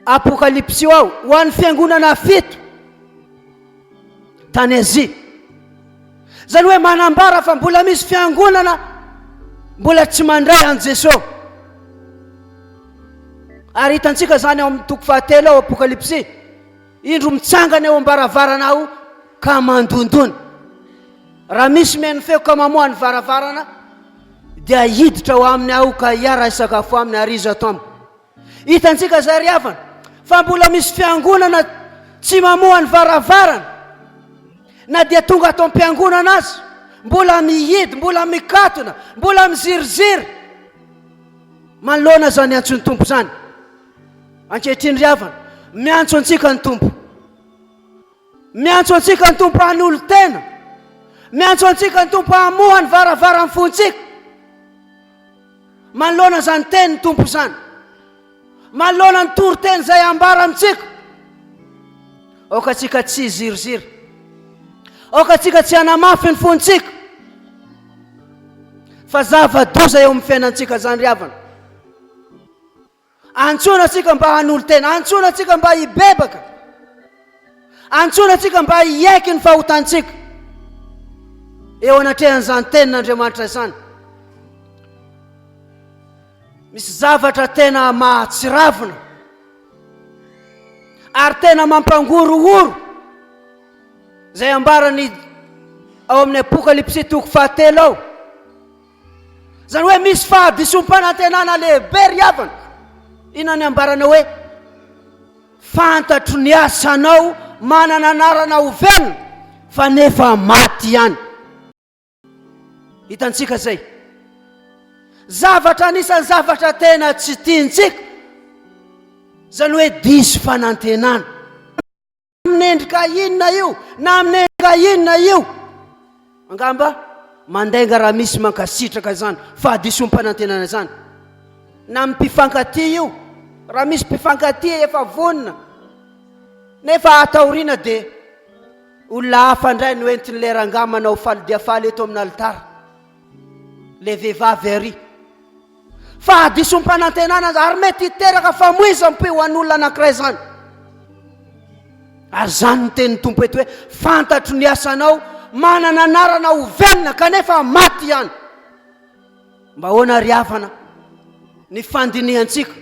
Apokalypsy ao ho an'ny fiangonana fito tany Azia. Izany hoe manambara fa mbola misy fiangonana mbola tsy mandray an'i Jesosy. Ary hitantsika izany ao amin'ny toko fahatelo ao Apokalypsy. Indro mitsangana eo am-baravarana aho ka mandondona. Raha misy mihaino feo ka mamoha ny varavarana, dia hiditra ao aminy aho ka hiara-hisakafo aminy ary izy ato amiko. Hitantsika izay ry havana, fa mbola misy fiangonana tsy mamoha ny varavarana, na dia tonga ato am-piangonana aza, mbola mihidy, mbola mikatona, mbola miziriziry manoloana izany antson'ny Tompo izany. Ankehitriny ry havana, miantso antsika ny Tompo. Miantso antsika ny Tompo hanolo-tena. Miantso antsika ny Tompo hamoha ny varavaran'ny fontsika. Manoloana izany teny ny Tompo izany. Manoloana ny toriteny izay ambara amintsika. Aoka antsika tsy hiziriziry. Aoka antsika tsy hanamafy ny fontsika. Fa zava-doza eo amin'ny fiainantsika izany ry havana. Antsoina antsika mba hanolo-tena, antsoina antsika mba hibebaka, antsoina antsika mba hiaiky ny fahotantsika eo anatrehan'izany tenin'Andriamanitra izany. Misy zavatra tena mahatsiravina ary tena mampangorohoro izay ambarany ao amin'ny Apokalypsy toko fahatelo ao. Izany hoe misy fahadisoam-panantenana lehibe ry havana. Inona ny ambarana hoe fantatro ny asanao manana anarana ho velona fa nefa maty ihany. Hitantsika izay. Zavatra anisan'ny zavatra tena tsy tiantsika izany hoe diso fanantenana. Amin'ny endrika inona io na amin'ny endrika inona io. Angamba mandainga raha misy mankasitraka izany fahadisoam-panantenana izany. Na amin'ny mpifankatia io, raha misy mpifankatia efa vonona nefa ataoriana dia olona hafa indray no entin'ilay rangahy manao faly dia faly eto amin'ny alitara. Ilay vehivavy ary. Fahadisoam-panantenana aza ary mety hiteraka famoizam-po ho an'olona anankiray izany. Ary izany ny tenin'ny Tompo eto hoe fantatro ny asanao, manana anarana ho velona kanefa maty ihany. Mba ahoana ry havana ny fandinihantsika?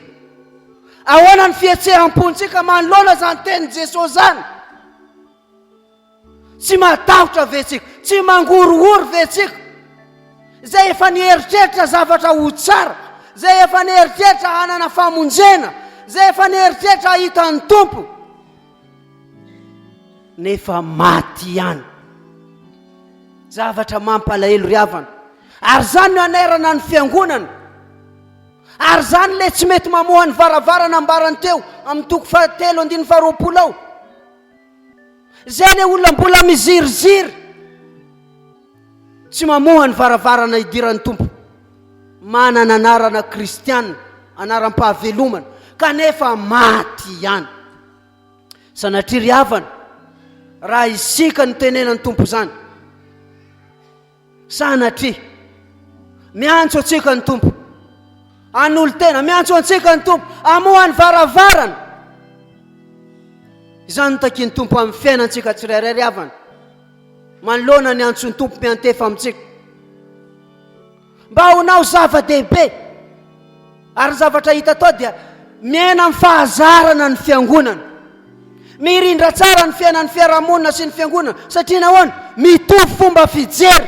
Ahoana ny fihetseham-pontsika manoloana izany tenin'i Jesosy izany? Tsy matahotra ve tsika? Tsy mangorohoro ve tsika? Izay efa nieritreritra zavatra ho tsara, izay efa nieritreritra hanana famonjena, izay efa nieritreritra hahita ny Tompo, nefa maty ihany. Zavatra mampalahelo ry havana. Ary izany no hanairana ny fiangonana. Ary izany ilay tsy mety mamoha ny varavarana ambarany teo amin'ny toko fahatelo andininy faharoapolo ao. Izay ilay olona mbola miziriziry, tsy mamoha ny varavarana idiran'ny Tompo, manana anarana kristiana, anaram-pahavelomana, kanefa maty ihany. Sanatria ry havana, raha isika no tenenan'ny Tompo izany, Sanatria. Miantso antsika ny Tompo. Hanolo-tena. Miantso antsika ny Tompo. Hamoha ny varavarana. Izany no takian'ny Tompo amin'ny fiainantsika tsirairay ry havana. Manoloana ny antson'ny Tompo miantefa amintsika. Mba honao zava-dehibe. Ary ny zavatra hita tao dia miaina amin'ny fahazarana ny fiangonana. Mirindra tsara ny fiainan'ny fiarahamonina sy ny fiangonana. Satria nahoana? Mitovy fomba fijery,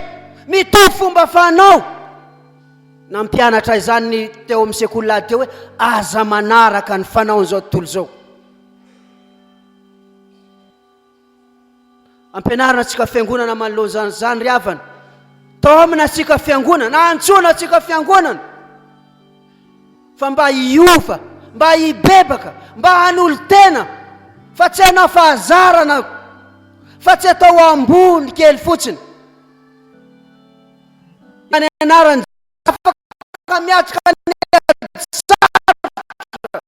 mitovy fomba fanao. Nampianatra izany ny teo amin'ny sekoly lahady teo hoe aza manaraka ny fanaon'izao tontolo izao. Ampianarina antsika fiangonana manoloana izany izany ry havana. Taomina antsika fiangonana, antsoina antsika fiangonana. Fa mba hiova, mba hibebaka, mba hanolo-tena, fa tsy hanao fahazarana, fa tsy atao ambony kely fotsiny. Ny anaran'i Afaka miatrika ny ady sarotra. Satria tsy lalim-paka.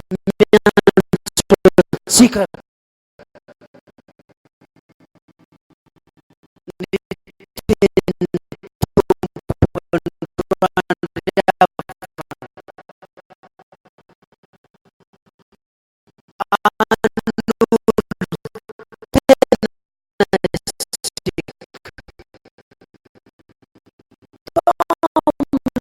Miantso antsika. Ny tenin'ny Tompo androany ry havana. Hanolo-tena isika. Taomina antsika hanolo-tena.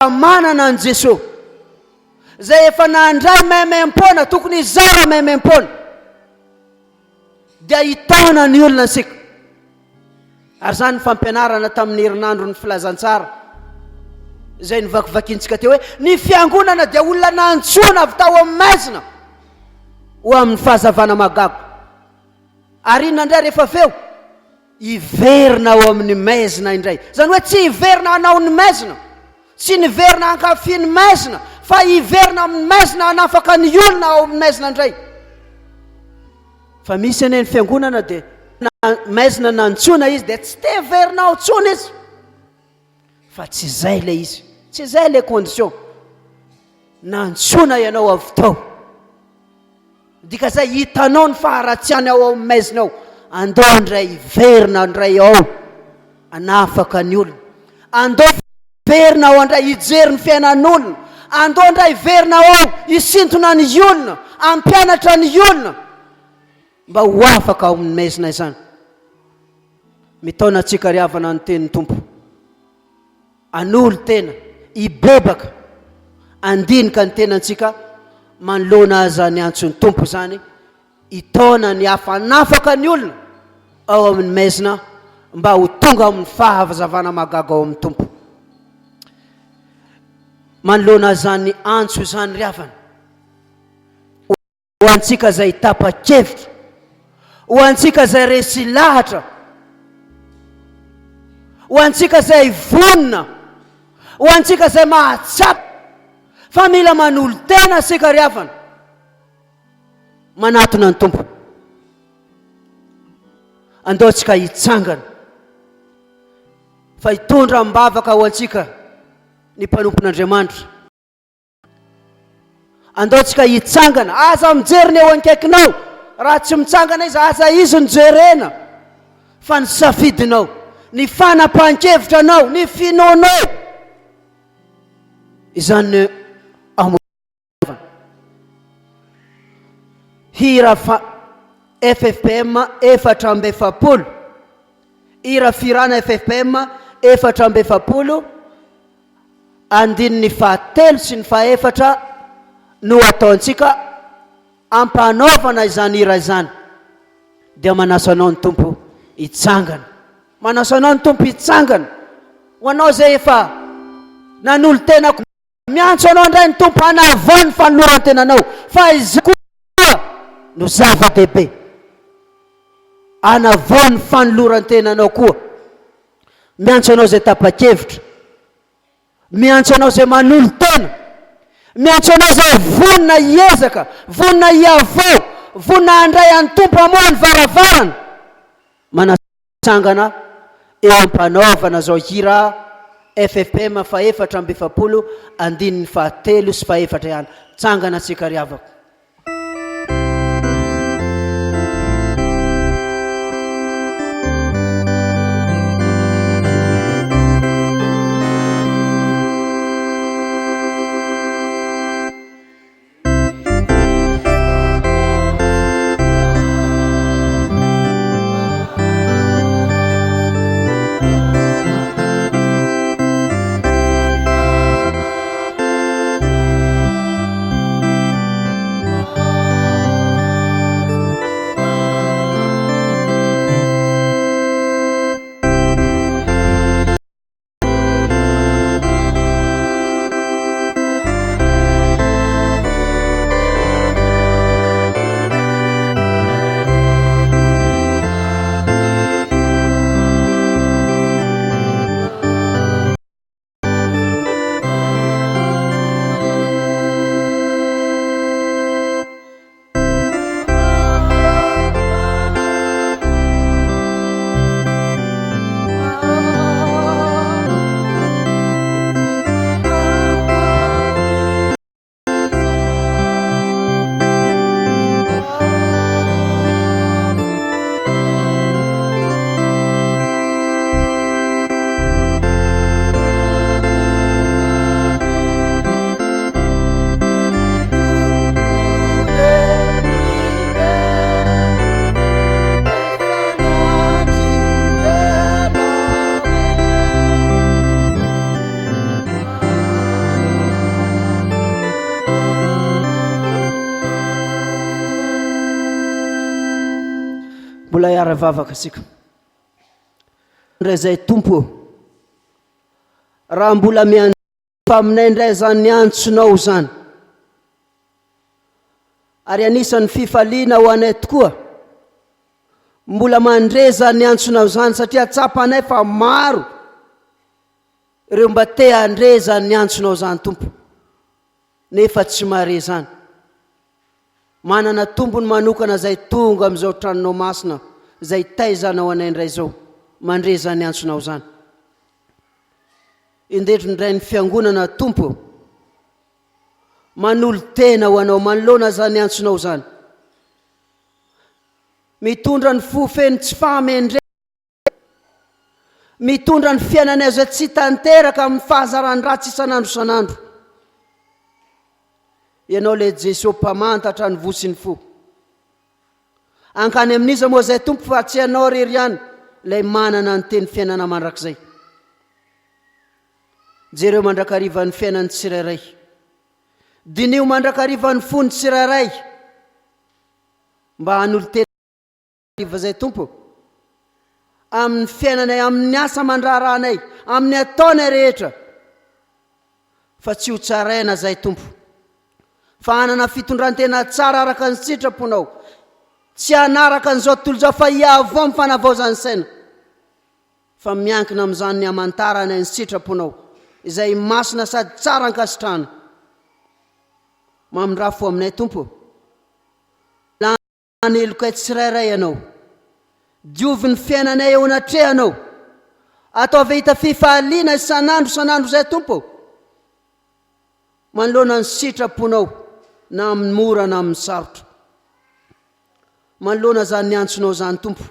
Manana an'i Jesoa, izay efa nandray maimaim-poana, tokony hizara maimaim-poana, dia hitaona ny olona isika. Ary izany ny fampianarana tamin'ny herinandron'ny filazantsara izay novakivakintsika teo hoe ny fiangonana dia olona nantsoina avy tao amin'ny maizina ho amin'ny fahazavana mahagaga. Ary inona indray rehefa avy eo? Hiverina ao amin'ny maizina indray. Izany hoe tsy hiverina hanao ny maizina, tsy niverina hankafy ny maizina, fa hiverina amin'ny maizina hanafaka ny olona ao amin'ny maizina indray. Fa misy anie ny fiangonana dia maizina nantsoina izy dia tsy te hiverina ao intsony izy. Fa tsy izay ilay izy, tsy izay ilay condition. Nantsoina ianao avy tao. Dika zay hitanao ny faharatsiany ao amin'ny maizina ao. Andao indray hiverina indray ao hanafaka ny olona. Andao hiverina ao indray hijery ny fiainan'olona. Andao indray hiverina ao hisintona ny olona, hampianatra ny olona mba ho afaka ao amin'ny maizina izany. Mitaona antsika ry havana ny tenin'ny Tompo. Hanolo-tena, hibebaka, handinika ny tenantsika manoloana izany antson'ny Tompo izany, hitaona ny hafa hanafaka ny olona ao amin'ny maizina mba ho tonga ao amin'ny fahazavana mahagaga ao amin'ny Tompo. Manoloana izany antso izany ry havana, Ho antsika izay tapa-kevitra, ho antsika izay resy lahatra, Ho antsika izay vonona, ho antsika izay mahatsapa fa mila manolo-tena isika ry havana, manatona ny Tompo. Andao antsika hitsangana fa hitondra am-bavaka ho antsika ny mpanompon'Andriamanitra. Andao tsika hitsangana. Aza mijery ny eo ankaikinao. Raha tsy mitsangana izy, aza izy no jerena. Fa ny safidinao, ny fanapahan-kevitra anao, ny finoanao. Izany no amorovana. Hira fa FFPM 44. Hira firana FFPM 44. Andininy fahatelo sy ny fahefatra no ataontsika ampanaovana izany hira izany. Dia manasa anao ny Tompo hitsangana. Manasa anao ny Tompo hitsangana. Ho anao izay efa nanolo-tena koa. Miantso anao indray ny Tompo hanavao ny fanoloran-tenanao fa izany koa no zava-dehibe. Hanavao ny fanoloran-tenanao koa. Miantso anao izay tapa-kevitra. Miantso anao izay manolo-tena. Miantso anao izay vonona hiezaka, vonona hihavao, vonona handray an'ny Tompo hamoha ny varavarana. Manasangana eo am-panaovana izao hira FFPM fahefatra amby 40 andininy fahatelo sy fahefatra ihany. Tsangana tsika ry havako. Mbola hiara-vavaka isika. Indray izay Tompo ô, raha mbola mianjefa aminay indray izany antsonao izany, ary anisan'ny fifaliana ho anay tokoa, mbola mandre izany antsonao izany satria tsapanay fa maro ireo mba te handre izany antsonao izany Tompo, nefa tsy mahare izany. Manana tombony manokana izay tonga amin'izao tranonao masina izay taizanao anay indray izao, mandre izany antsonao izany. Indrindra indray ny fiangonana Tompo ô, manolo-tena ho anao manoloana izany antsonao izany. Mitondra ny fo feno tsy fahamendrehana, Mitondra ny fiainanay izay tsy tanteraka amin'ny fahazaran-dratsy isan'andro isan'andro. Ianao ilay Jesoa mpamantatra ny voa sy ny fo. Hankany amin'iza moa izay Tompo fa tsy Ianao irery ihany ilay manana ny teny fiainana mandrakizay. Jereo mandrakariva ny fiainan'ny tsirairay. Diniho mandrakariva ny fon'ny tsirairay mba hanolo-tena. Hariva izay Tompo, amin'ny fiainanay, amin'ny asa aman-draharahanay, amin'ny ataonay rehetra, fa tsy ho tsaraina izay Tompo, fa hanana fitondran-tena tsara araka ny sitraponao, tsy hanaraka an'izao tontolo izao fa hihavao amin'ny fanavaozan'ny saina. Fa miankina amin'izany ny hamantarana ny sitraponao, izay masina sady tsara ankasitrahana. Mamindrà fo aminay, Tompo ô. Lany helokay tsirairay Ianao. Diovy ny fiainanay eo anatrehanao. Ataovy hahita fifaliana isan'andro isan'andro izay, Tompo ô. Manoloana ny sitraponao, na amin'ny mora na amin'ny sarotra. Manoloana izany antsonao izany, Tompo.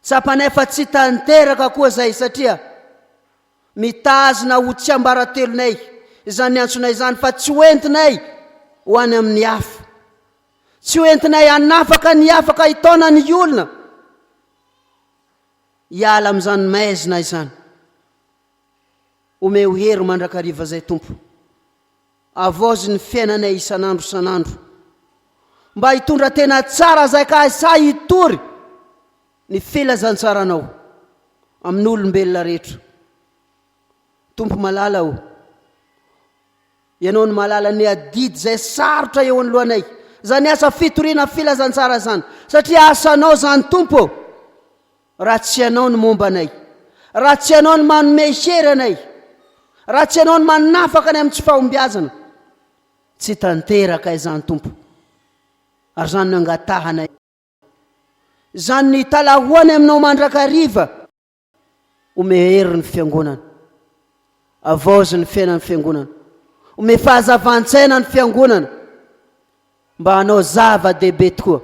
Tsapanay fa tsy tanteraka koa izay satria mitazona ho tsiambaratelonay izany antsonay izany fa tsy ho entinay ho any amin'ny hafa. Tsy ho entinay hanafaka ny hafa ka hitaona ny olona hiala amin'izany maizina izany. Omeo hery mandrakariva izay Tompo. Havaozy ny fiainanay isan'andro isan'andro. Mba hitondra tena tsara izay ka sahy hitory ny filazantsaranao amin'olombelona rehetra. Tompo malala o, Ianao no mahalala ny adidy izay sarotra eo anoloanay. Izany asa fitoriana filazantsara izany. Satria asanao izany Tompo ô. Raha tsy Ianao no momba anay, raha tsy Ianao no manome hery anay, raha tsy Ianao no manafaka anay amin'ny tsy fahombiazana, tsy tanteraka izany Tompo. Ary izany no angatahanay. Izany no italahoanay aminao mandrakariva. Omeo hery ny fiangonana. Avaozy ny fiainan'ny fiangonana. Omeo fahazavan-tsaina ny fiangonana mba hanao zava-dehibe tokoa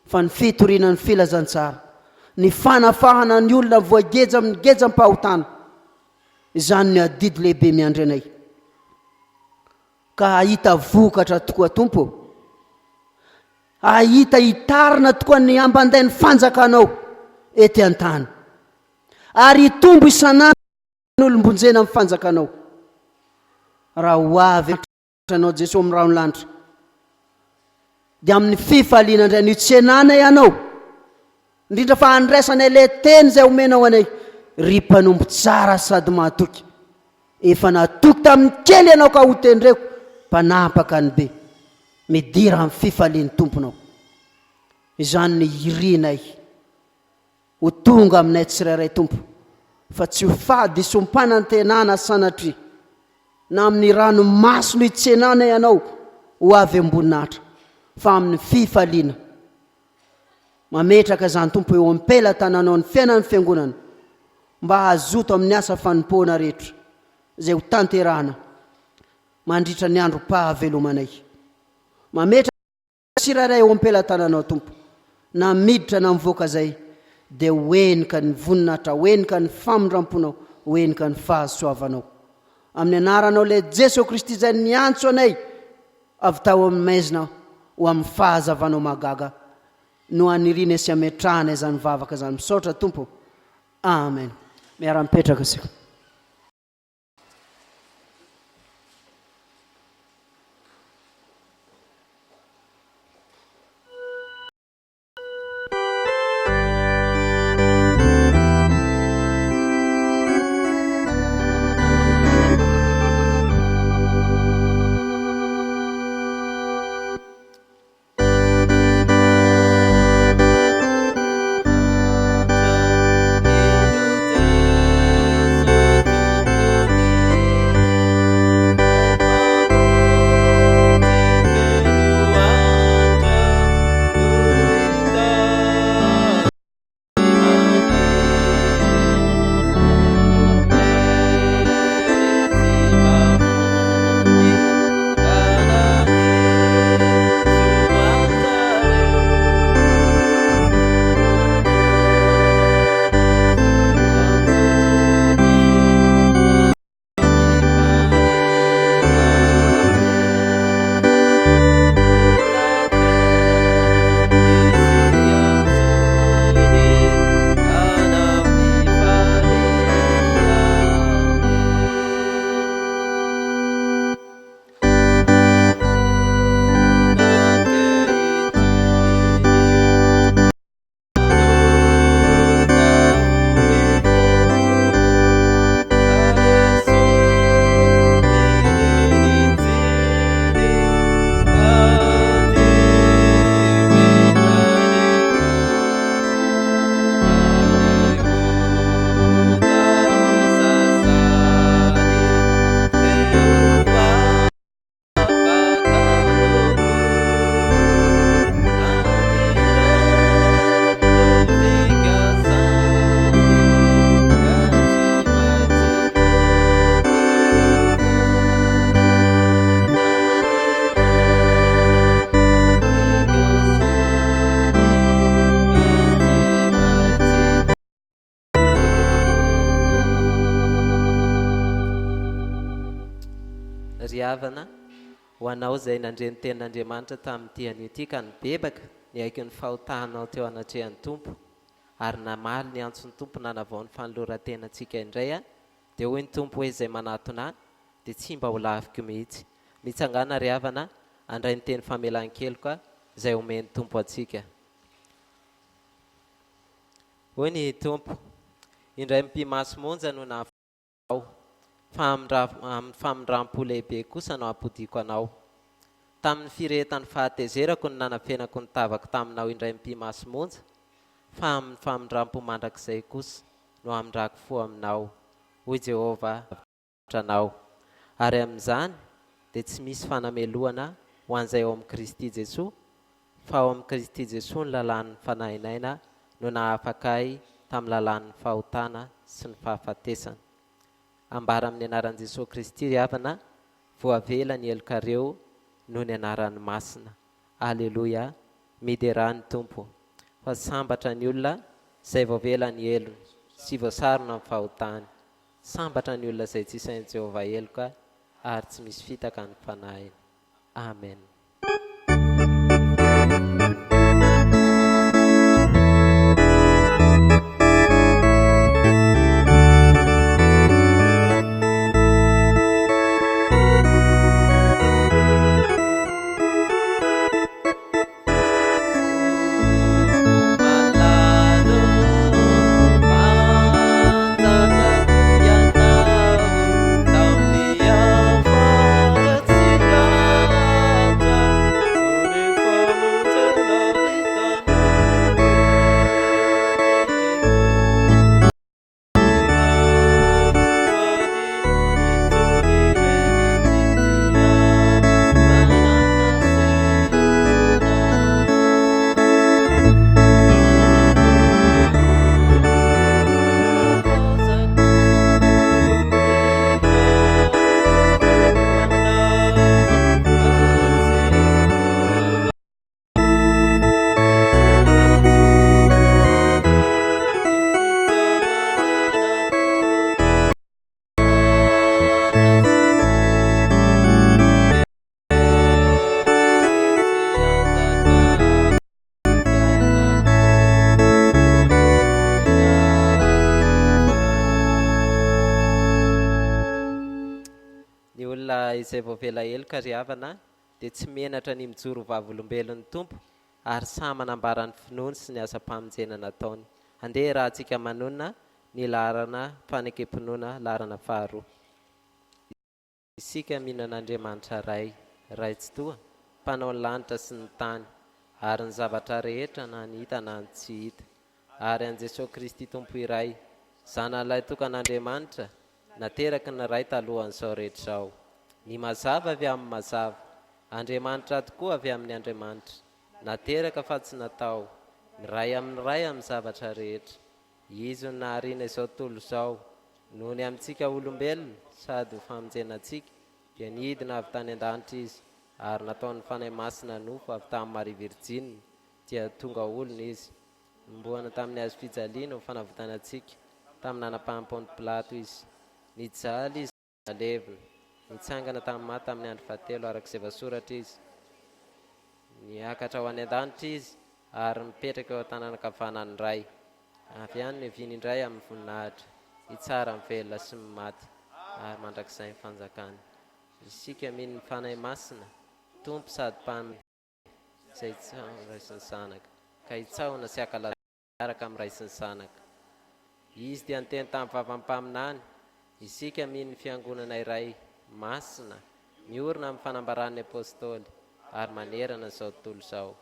fa ny fitoriana ny filazantsara, ny fanafahana ny olona voageja amin'ny gejam-pahotana, izany no adidy lehibe miandry anay. Ka hahita vokatra tokoa Tompo ô. Hahita hitarina tokoa ny ambandain'ny fanjakanao ety an-tany. Ary hitombo isan'andro ny olom-bonjena amin'ny fanjakanao. Raha ho avy Anao Jesoa amin'ny rahon'ny lanitra, dia amin'ny fifaliana indray no hitsenanay Anao, indrindra fa handraisanay ilay teny izay omenao anay, ry mpanompo tsara sady mahatoky. Efa natoky tamin'ny kely ianao ka hotendreko mpanapaka ny be. Midira amin'ny fifalian'ny Tomponao. Izany no irinay ho tonga aminay tsirairay Tompo, fa tsy ho fahadisoam-panantenana sanatria, na amin'ny ranomaso no hitsenanay Anao ho avy am-boninahitra, fa amin'ny fifaliana. Mametraka izany Tompo eo am-pelatananao ny fiainan'ny Fiangonana mba hazoto amin'ny asa fanompoana rehetra izay ho tanterahana mandritra ny androm-pahavelomanay. Mametraka tsirairay eo am-pelatananao Tompo, na miditra na mivoaka izay dia ho henika ny voninahitra, ho henika ny famindramponao, ho henika ny fahasoavanao. Amin'ny anaranao ilay Jeso Kristy izay niantso anay avy tao amin'ny maizina ho amin'ny fahazavanao mahagaga no aniriana sy ametrahana izany vavaka izany. Misaotra Tompo. Amen. Miara-mipetraka isika. Ry havana, ho anao izay nandre ny tenin'Andriamanitra tamin'ity anio ity ka nibebaka, niaiky ny fahotanao teo anatrehan'ny Tompo, ary namaly ny antson'ny Tompo nanavao ny fanoloran-tenantsika indray, dia hoy ny Tompo hoe izay manatona ahy dia tsy mba ho laviko mihitsy. Mitsangàna ry havana, handray ny teny famelan-keloka izay omen'ny Tompo antsika. Hoy ny Tompo, Indray mipi-maso monja no nahavoa aho, fa amin'ny famindram-po lehibe kosa no hampodiako anao. Tamin'ny firehetan'ny fahatezerako no nanafenako ny tavako taminao indray mipi-maso monja, fa amin'ny famindram-po mandrakizay kosa no hamindrako fo aminao, hoy Jehovah. anao. Ary amin'izany dia tsy misy fanamelohana ho an'izay ao amin'i Kristy Jesoa, fa ao amin'i Kristy Jesoa ny lalàn'ny fanahin'aina no nahafaka ahy tamin'ny lalàn'ny fahotana sy ny fahafatesana. Ambara amin'ny anaran'i Jesoa Kristy ry havana, voavela ny helokareo noho ny anarany masina. Aleloia! Miderà ny Tompo, fa sambatra ny olona izay voavela ny helony sy voasarona ny fahotany. Sambatra ny olona izay tsy isain'i Jehovah heloka ary tsy misy fitaka ny fanahiny. Amen. Ny olona izay voavela heloka ry havana dia tsy menatra ny mijoro ho vavolombelon'ny Tompo ary sahy manambara ny finoany sy ny asam-pamonjena nataony. Andeha iarahantsika manonona ny laharana fanekem-pinoana laharana faharoa. Isika mino an'Andriamanitra Ray, Ray Tsitoha, Mpanao ny lanitra sy ny tany, ary ny zavatra rehetra na ny hita na ny tsy hita, ary an'i Jesoa Kristy Tompo iray, Zanany Lahitokan'Andriamanitra, nateraky ny Ray talohan'izao rehetra izao. Ny mazava avy amin'ny mazava, Andriamanitra tokoa avy amin'ny Andriamanitra, nateraka fa tsy natao, miray amin'ny Ray amin'ny zavatra rehetra. Izy no nahariana izao tontolo izao. Noho ny amintsika olombelona, sady ho famonjena antsika, dia nidina avy tany an-danitra Izy, ary nataon'ny Fanahy Masina nofo avy tamin'i Maria Virjina, dia tonga olona Izy. Nohomboana tamin'ny hazo fijaliana ho fanavotana antsika, tamin'ny nanapahan'i Ponty Pilato Izy. Nijaly Izy, nalevina. Nitsangana tamin'ny maty tamin'ny andro fahatelo araka izay voasoratra Izy. Niakatra ho any an-danitra Izy ary mipetraka eo an-tanàna-ankavanan'ny Ray. Avy any niaviany indray amin'ny voninahitra, hitsara ny velona sy ny maty, ary mandrakizay ny fanjakany. Isika mino ny Fanahy Masina, Tompo sady Mpanome. izay hitsaho ny Ray sy ny Zanaka, ka hitsahona sy haka laza miaraka amin'ny Ray sy ny Zanaka. Izy dia niteny tamin'ny vavan'ny mpaminany, Isika mino ny Fiangonana iray, masina, miorina amin'ny fanambaran'ny Apostoly, ary manerana izao tontolo izao.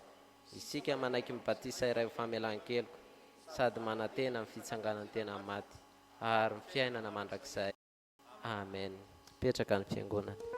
Isika manaiky ny batisa iray ho famelan-keloka, sady manantena ny fitsanganan-tena amin'ny maty, ary ny fiainana mandrakizay. Amen. Mipetraka ny fiangonana.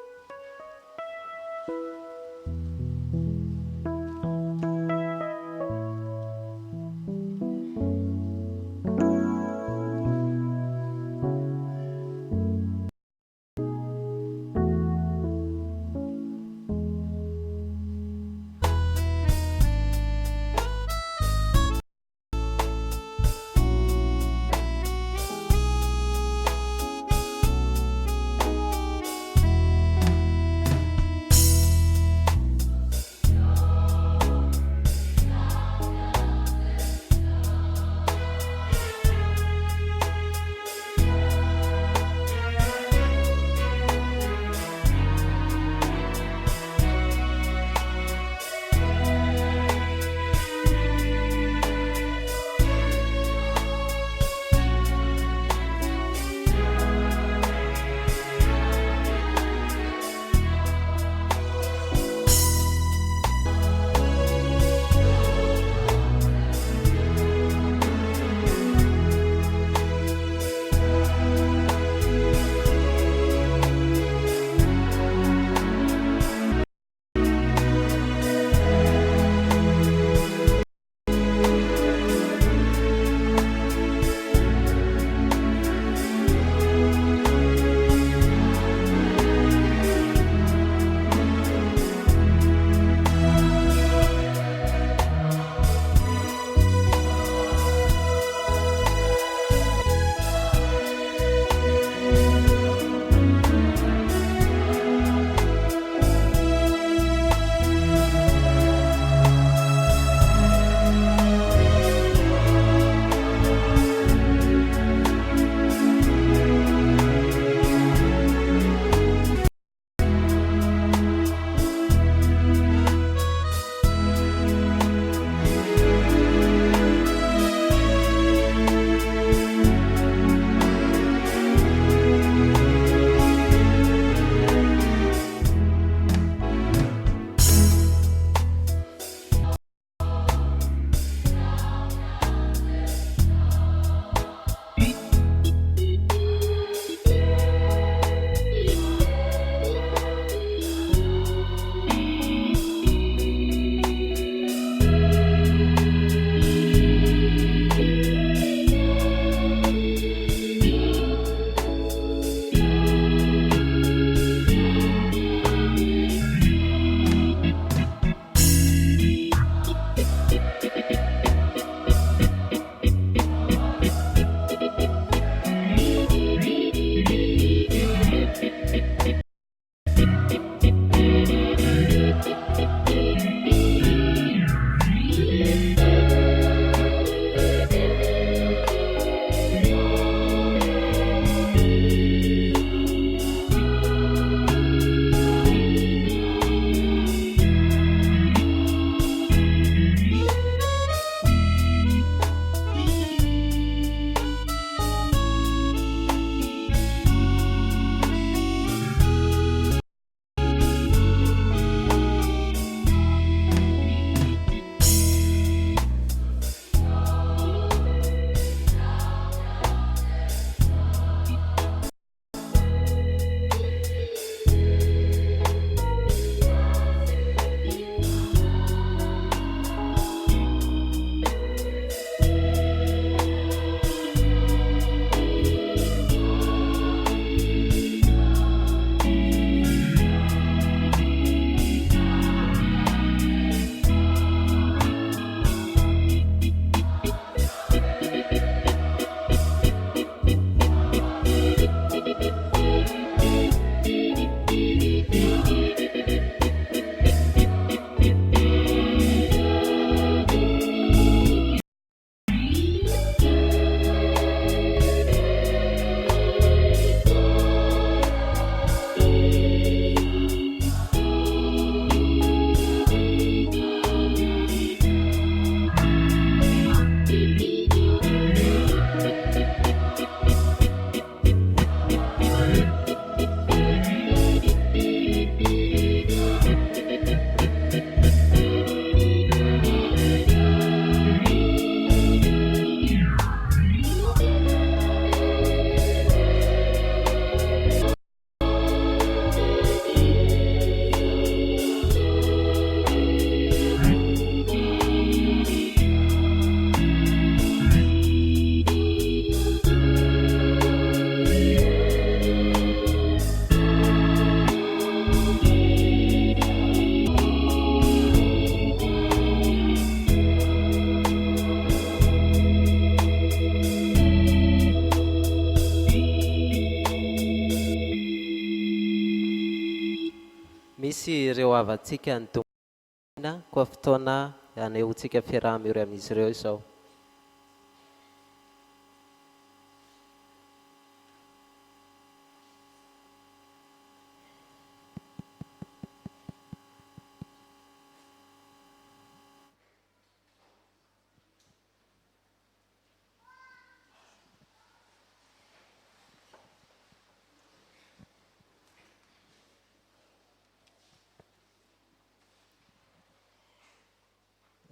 Misy ireo havantsika nidoboka koa fotoana hanehoantsika fiaraha-miory amin'izy ireo izao.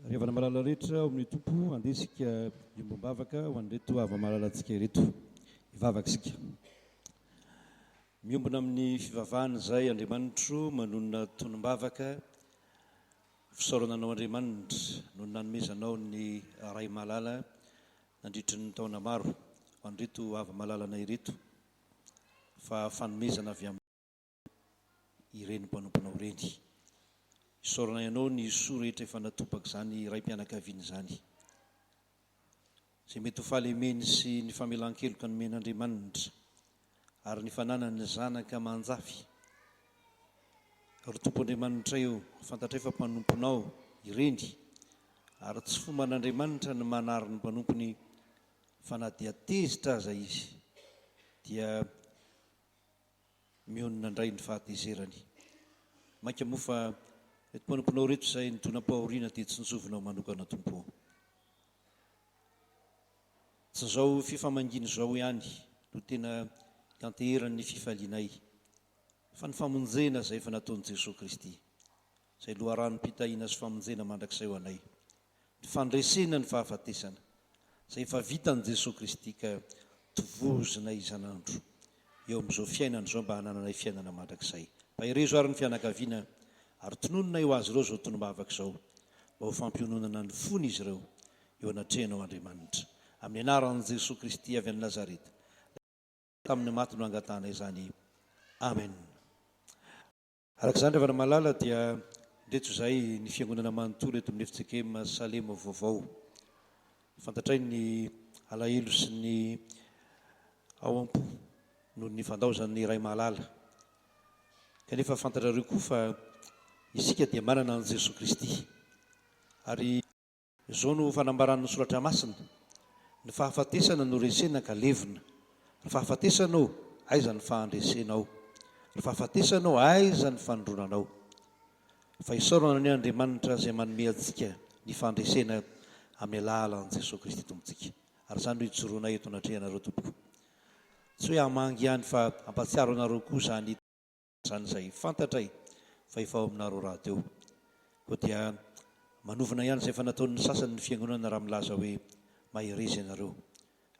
Ry havana malala rehetra ao amin'ny Tompo, andeha isika hiombom-bavaka ho an'ireto hava-malalantsika ireto. Hivavaka isika. Miombona amin'ny fivavahana izay Andriamanitro manonona tonom-bavaka. Fisaorana anao Andriamanitra noho ny nanomezanao ny Ray malala nandritry ny taona maro ho an'ireto hava-malalana ireto fa fanomezana avy aminao ireny mpanomponao ireny. Isaorana ianao ny soa rehetra efa natopak'izany raim-pianakaviana izany. Izay mety ho fahalemeny sy ny famelan-keloka nomen'Andriamanitra ary ny fananany zanaka aman-jafy. Ry Tompo Andriamanitray ô, fantatray fa mpanomponao ireny, ary tsy fomban'Andriamanitra ny manary ny mpanompony fa na dia tezitra aza izy dia mionona indray ny fahatezerany. Mainka moa fa ireto mpanomponao ireto izay nidonam-pahoriana dia tsinjovinao manokana Tompo ô. Tsy izao fifamangiana izao ihany no tena ianteheran'ny fifalianay, fa ny famonjena izay efa nataon'i Jesoa Kristy, izay loharanom-pitahiana sy famonjena mandrakizay ho anay, ny fandresena ny fahafatesana, izay efa vitan'i Jesoa Kristy ka tovozinay isan'andro eo amin'izao fiainana izao mba hanananay fiainana mandrakizay. Mpaherezo àry ny fianakaviana ary tonononay ho azy ireo izao tonom-bavaka izao mba ho fampiononana ny fon'izy ireo eo anatrehanao Andriamanitra. Amin'ny anaran'i Jesoa Kristy avy any Nazareta, ilay tamin'ny maty no angatahanay izany. Amen. Araka izany ry havana malala dia indreto izay ny fiangonana manontolo eto amin'ny FJKM Salema vaovao. Fantatray ny alahelo sy ny ao am-po noho ny fandaozan'ny Ray malala. Kanefa fantatrareo koa fa isika dia manana an'i Jesoa Kristy. Ary Izao no fanambaran'ny Soratra Masina, Ny fahafatesana no resena ka levona. Ry fahafatesana ô, aiza ny fahandresenao? Ry fahafatesana ô, aiza ny fanindronanao? Fa isaorana anie Andriamanitra izay manome antsika ny fandresena amin'ny alalan'i Jesoa Kristy Tompontsika. Ary izany no ijoroanay eto anatrehanareo tompoko. Tsy hoe hamangy ihany fa hampahatsiaro anareo koa izany. Izany izay fantatray fa efa ao aminareo rahateo. Koa dia manovona ihany izay efa nataon'ny sasany ny fiangonana raha milaza hoe mahereza ianareo.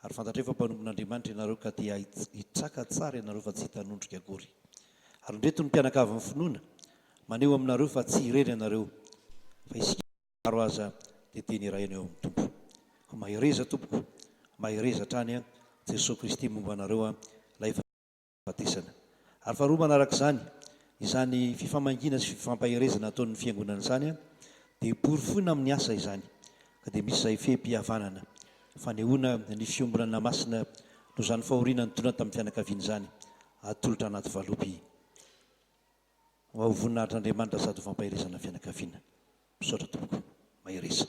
Ary fantatray fa mpanompon'Andriamanitra ianareo ka dia hitraka tsara ianareo fa tsy hitanondrika akory. Ary indreto ny mpianakavin'ny finoana maneho aminareo fa tsy irery ianareo fa isika maro aza dia teny irahina eo amin'ny Tompo. Koa mahereza tompoko, mahereza hatrany an, Jesoa Kristy momba anareo an, ilay efa fahafatesana. Ary faharoa manaraka izany, izany fifamangiana sy fifampaherezana ataon'ny Fiangonana izany dia porofoina amin'ny asa izany, ka dia misy izay fehim-pihavanana, fanehoana ny fiombonana masina noho izany fahoriana nitondra tamin'ny fianakaviana izany, atolotra anaty valopy ho voninahitr'Andriamanitra sady ho fampaherezana ny fianakaviana. Misaotra tompoko. Mahereza.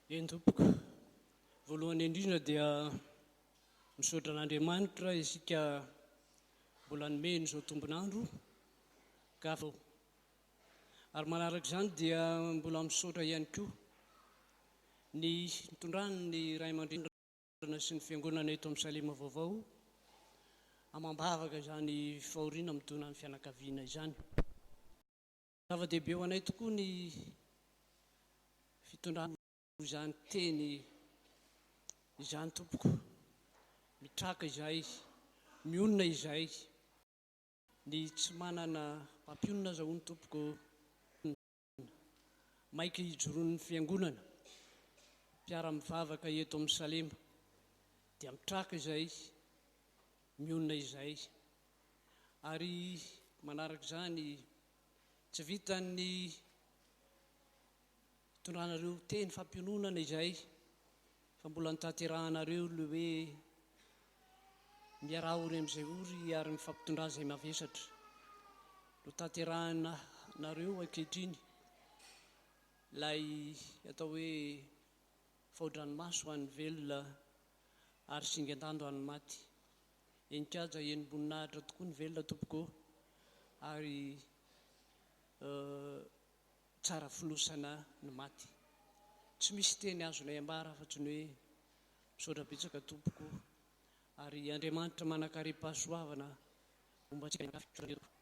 Eny tompoko. Voalohany indrindra dia Misaotra an'Andriamanitra isika mbola nomeny izao tombon'andro ka ary manaraka izany dia mbola misaotra ihany koa ny nitondrany ny ray aman-dreny sy ny fiangonana eto amin'ny Salema vaovao amam-bavaka izany fahoriana midona ny fianakaviana izany. Zava-dehibe ho anay tokoa ny fitondrana Izany teny izany tompoko, mitraka izahay, mionona izahay, ny tsy manana mpampionona aza hono tompoko maika hijoroan'ny fiangonana, mpiara-mivavaka eto amin'ny Salema dia mitraka izahay, mionona izahay. Ary manaraka izany tsy vitan'ny Nitondranareo teny fampiononana izahay fa mbola notanterahanareo ilay hoe miaraha ory amin'izay ory ary mifampitondrà izay mavesatra. Notanterahina nareo ankehitriny ilay atao hoe fao-dranomaso ho an'ny velona ary singan-danda ho an'ny maty. Henin-kaja henim-boninahitra tokoa ny velona tompoko ô, ary tsara fonosana ny maty. Tsy misy teny azonay ambara afa-tsy ny hoe misaotra betsaka tompoko ary Andriamanitra manan-karem-pahasoavana Momba antsika mianakavy. Misaotra indrindra tompoko.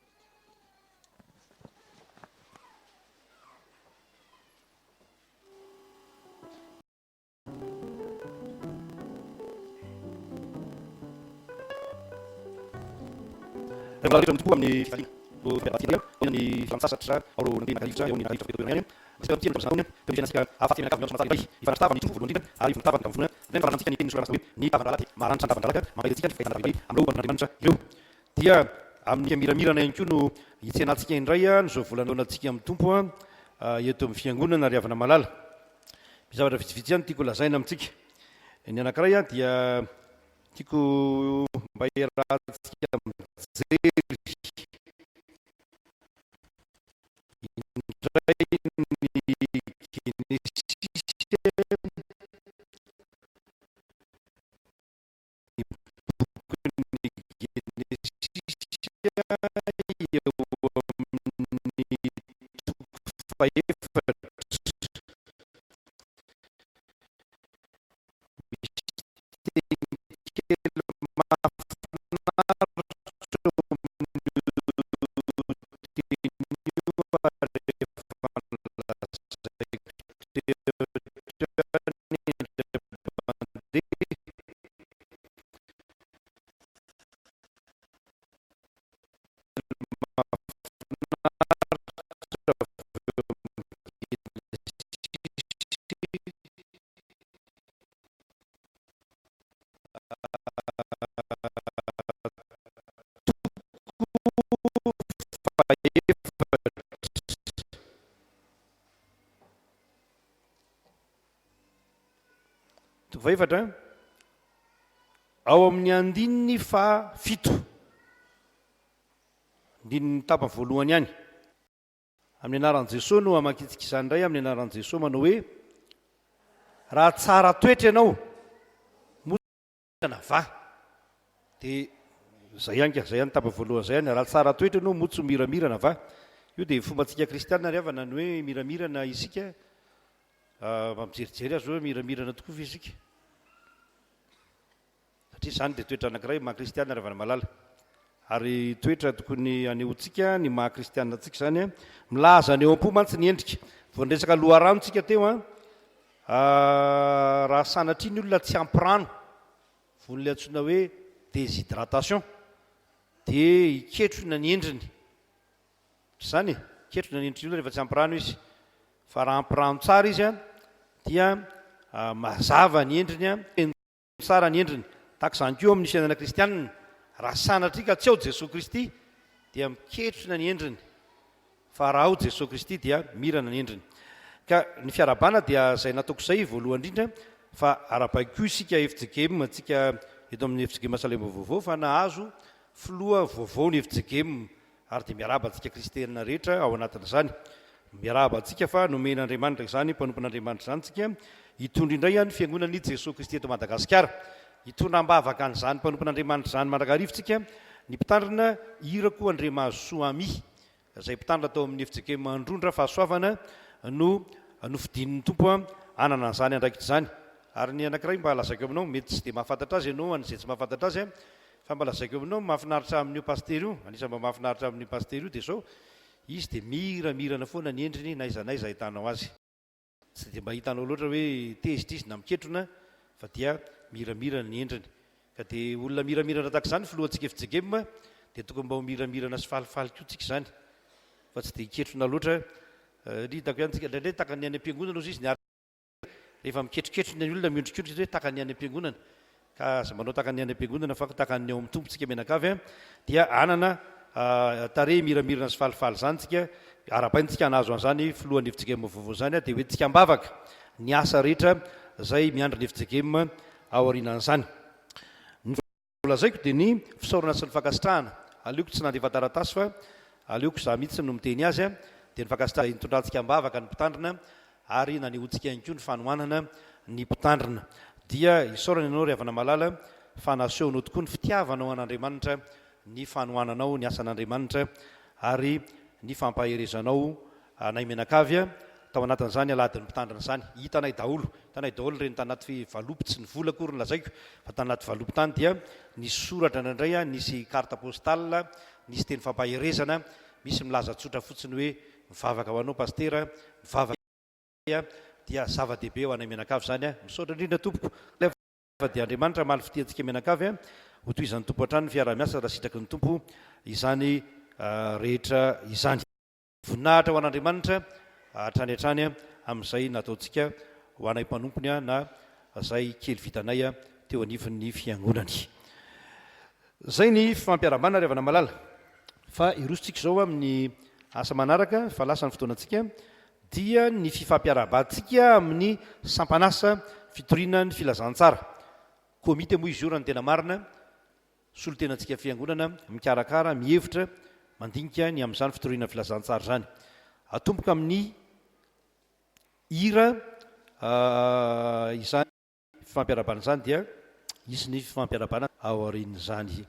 Mbola rehetra tokoa amin'ny fifaliana. Ho fiaraha-tsika indray ao ny fialan-tsasatra ao ireo nandeha naka rivotra eo amin'ny naka rivotra teto toerana ihany. Isika mitia ny tamin'izany taona teo amin'ny fiainantsika ahafahantsika mianakavy mihaona soamantsara indray. Hifanatri-tava amin'ny Tompo voalohany indrindra ary hivonto-tava amin'ny vonoina. Indray ny fahalalana antsika ny tenin'ny Soratra Masina hoe ny tavan-drahalahy dia maranitra ny tavan-dralaka mampahery antsika ny fahitana indray amin'ireo mpanompon'Andriamanitra ireo. Dia amin'ny fihamiramiraana ihany koa no hitsenantsika indray an'izao volana antsika amin'ny Tompo eto amin'ny fiangonana ry havana malala. Misy zavatra vitsivitsy ihany tiako lazaina amintsika. Ny anankiray dia tiako mba hiarahantsika mijery indray ny Genesisy ny bokin'ny Genesisy eo amin'ny toko fahefatra. Misy teny kely mahafinaritra eo amin'io teny io ary efa nolazaiko teo ihany indray mandeha. Mahafinaritra avy eo amin'ny Genesisy. Toko fahefatra. Toko fahefatra, ao amin'ny andininy fahafito. Andininy tapany voalohany ihany. Amin'ny anaran'i Jesoa no hamakintsika izany indray amin'ny anaran'i Jesoa manao hoe, Raha tsara toetra ianao, moa tsy mirana va? Dia izay ihany ka, izay ihany tapany voalohany izay ihany, raha tsara toetra ianao, moa tsy miramirana va? Io dia fombantsika kristiana ry havana ny hoe miramirana isika, mba mijerijery azy hoe miramirana tokoa ve isika? Satria izany dia toetra anankiray maha kristiana ry havana malala. Ary toetra tokony hanehoantsika ny maha kristiana antsika izany. Milaza ny eo am-po mantsy ny endrika. Vao niresaka loharano tsika teo an, raha sanatria ny olona tsy ampy rano, voan'ilay antsoina hoe déshydratation, dia hiketrona ny endriny. Tsy izany e? Ketrona ny endriky ny olona rehefa tsy ampy rano izy. Fa raha ampy rano tsara izy an, dia mazava ny endriny an. Tsara ny endriny. Tahaka izany koa eo amin'ny fiainana kristianina, raha sanatria ka tsy ao Jesoa Kristy dia miketrona ny endriny, fa raha ao Jesoa Kristy dia mirana ny endriny. Ka ny fiarahabana dia izay nataoko izay voalohany indrindra, fa arahabaiko koa isika fjkm, antsika eto amin'ny fjkm Salem Vaovao fa nahazo filoha vaovao ny fjkm Ary dia miarahaba antsika kristiana rehetra ao anatin'izany. Miarahaba antsika fa nomen'Andriamanitra izany mpanompon'Andriamanitra izany tsika hitondra indray ny fiangonan'i Jesoa Kristy eto Madagasikara. Hitondra am-bavaka an'izany mpanompon'Andriamanitra izany mandrakariva tsika, ny mpitandrina Irako Andriamahazosoa Ami, izay mpitandrina tao amin'ny fjkm Androndra Fahasoavana no nofidin'ny Tompo hanana an'izany andraikitra izany. Ary ny anankiray mba lazaiko aminao, mety tsy dia mahafantatra azy ianao, an'izay tsy mahafantatra azy, Fa mba lazaiko aminao, mahafinaritra amin'io pasitera io, anisan'ny mba mahafinaritra amin'io pasitera io dia izao, izy dia miramirana foana ny endriny n'aiza n'aiza ahitanao azy. Tsy dia mba hitanao loatra hoe tezitra izy na miketrona fa dia miramirana ny endriny. Ka dia olona miramirana tahaka izany filohantsika fjkm dia tokony mba ho miramirana sy falifaly koa tsika izany fa tsy dia hiketrona loatra. Ry hitako ihany tsika indraindray tahaka ny any am-piangonana ozy izy niaraka. Rehefa miketriketrona ny olona, miondrikondrika izy hoe tahaka ny any am-piangonana. Ka aza manao tahaka ny any am-piangonana fa tahaka ny ao amin'ny Tompo tsika mianakavy an, dia hanana tarehy miramirana sy falifaly izany tsika, arahabaina tsika hanazo an'izany filohan'ny fjkm vaovao izany an, dia ho entintsika am-bavaka ny asa rehetra izay miandry ny fjkm aorianan'izany. Ny Nolazaiko dia ny fisaorana sy ny fankasitrahana. Aleoko tsy nandefa taratasy fa Aleoko izaho mihitsy no miteny azy dia ny fankasitrahana nitondrantsika am-bavaka ny mpitandrina ary nanehoantsika ihany koa ny fanohanana ny mpitandrina. Dia isaorana ianao ry havana malala fa nasehonao tokoa ny fitiavanao an'Andriamanitra, ny fanohananao ny asan'Andriamanitra ary ny fampaherezanao anay mianakavy tao anatin'izany alahadin'ny mpitandrina izany. Hitanay daholo, hitanay daholo ireny tanaty valopy, tsy ny vola akory no lazaiko fa tanaty valopy tany dia nisy soratra indraindray, nisy carte postale, nisy teny fampaherezana, misy milaza tsotra fotsiny hoe mivavaka ho anao Pasitera, mivavaka dia zava-dehibe ho anay mianakavy izany. Misaotra indrindra tompoko. Fa dia Andriamanitra hamaly fitia antsika mianakavy a! Ho tohizan'ny Tompo hatrany ny fiaraha-miasa raha sitraky ny Tompo izany rehetra izany. Voninahitra ho an'Andriamanitra hatrany hatrany amin'izay nataontsika ho anay mpanompony na izay kely vitanay teo anivon'ny Fiangonany. Izay ny fampiarabana ry havana malala. Fa hirosontsika izao amin'ny asa manaraka fa lasa ny fotoanantsika dia ny fifampiarahabantsika amin'ny sampan'asa fitoriana ny filazantsara. Komite moa izy io raha ny tena marina. Solontenantsika Fiangonana mikarakara, mihevitra, mandinika ny amin'izany fitoriana filazantsara izany. Atomboka amin'ny hira izany fifampiarahabana izany dia hisy ny fifampiarahabana aorian'izany.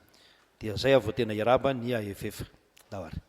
Dia izay aho vao tena hiarahaba ny AFF. Ndao ary.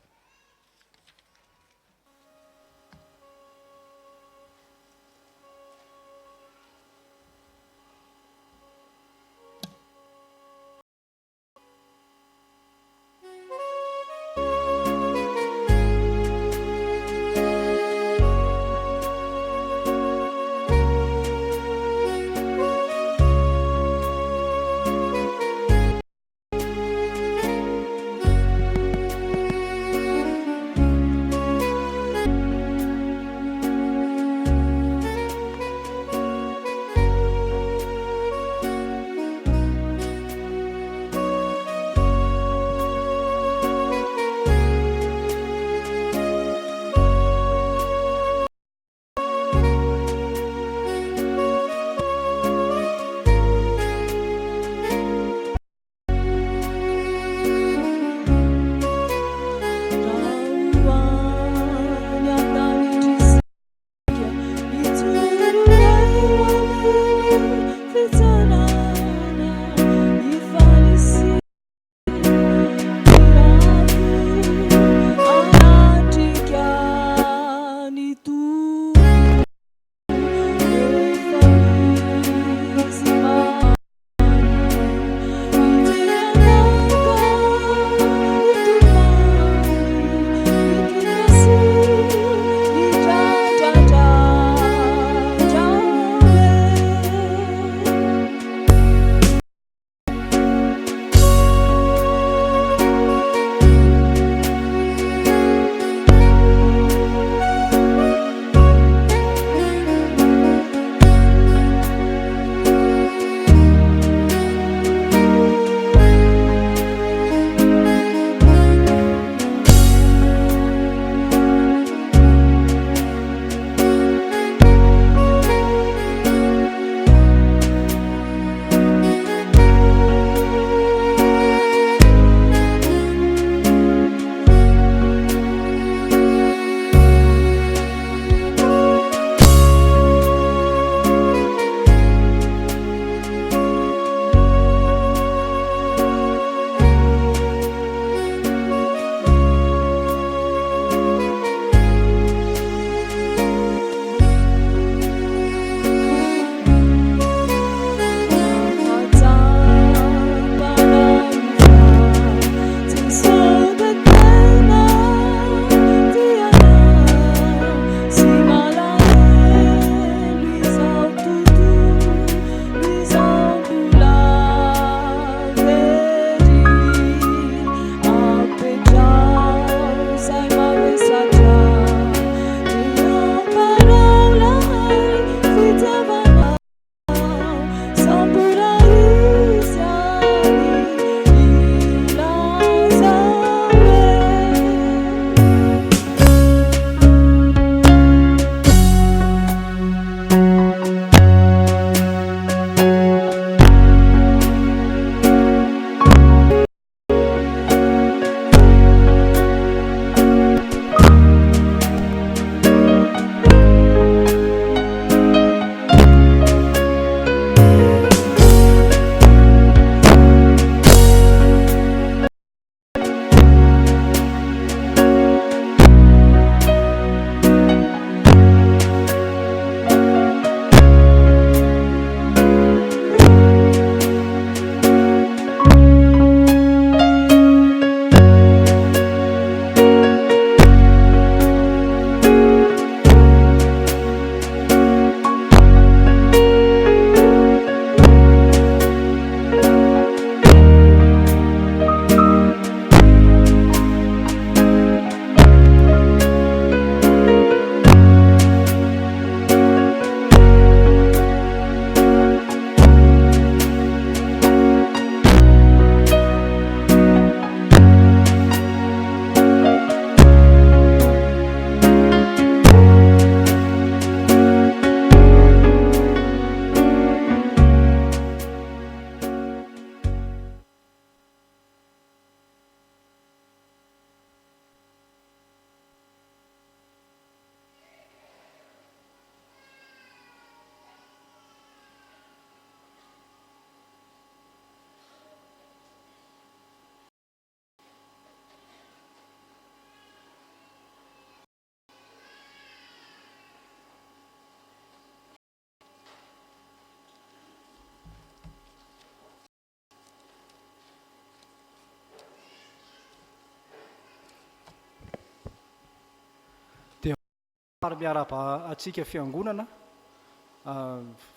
Ary miarahaba antsika fiangonana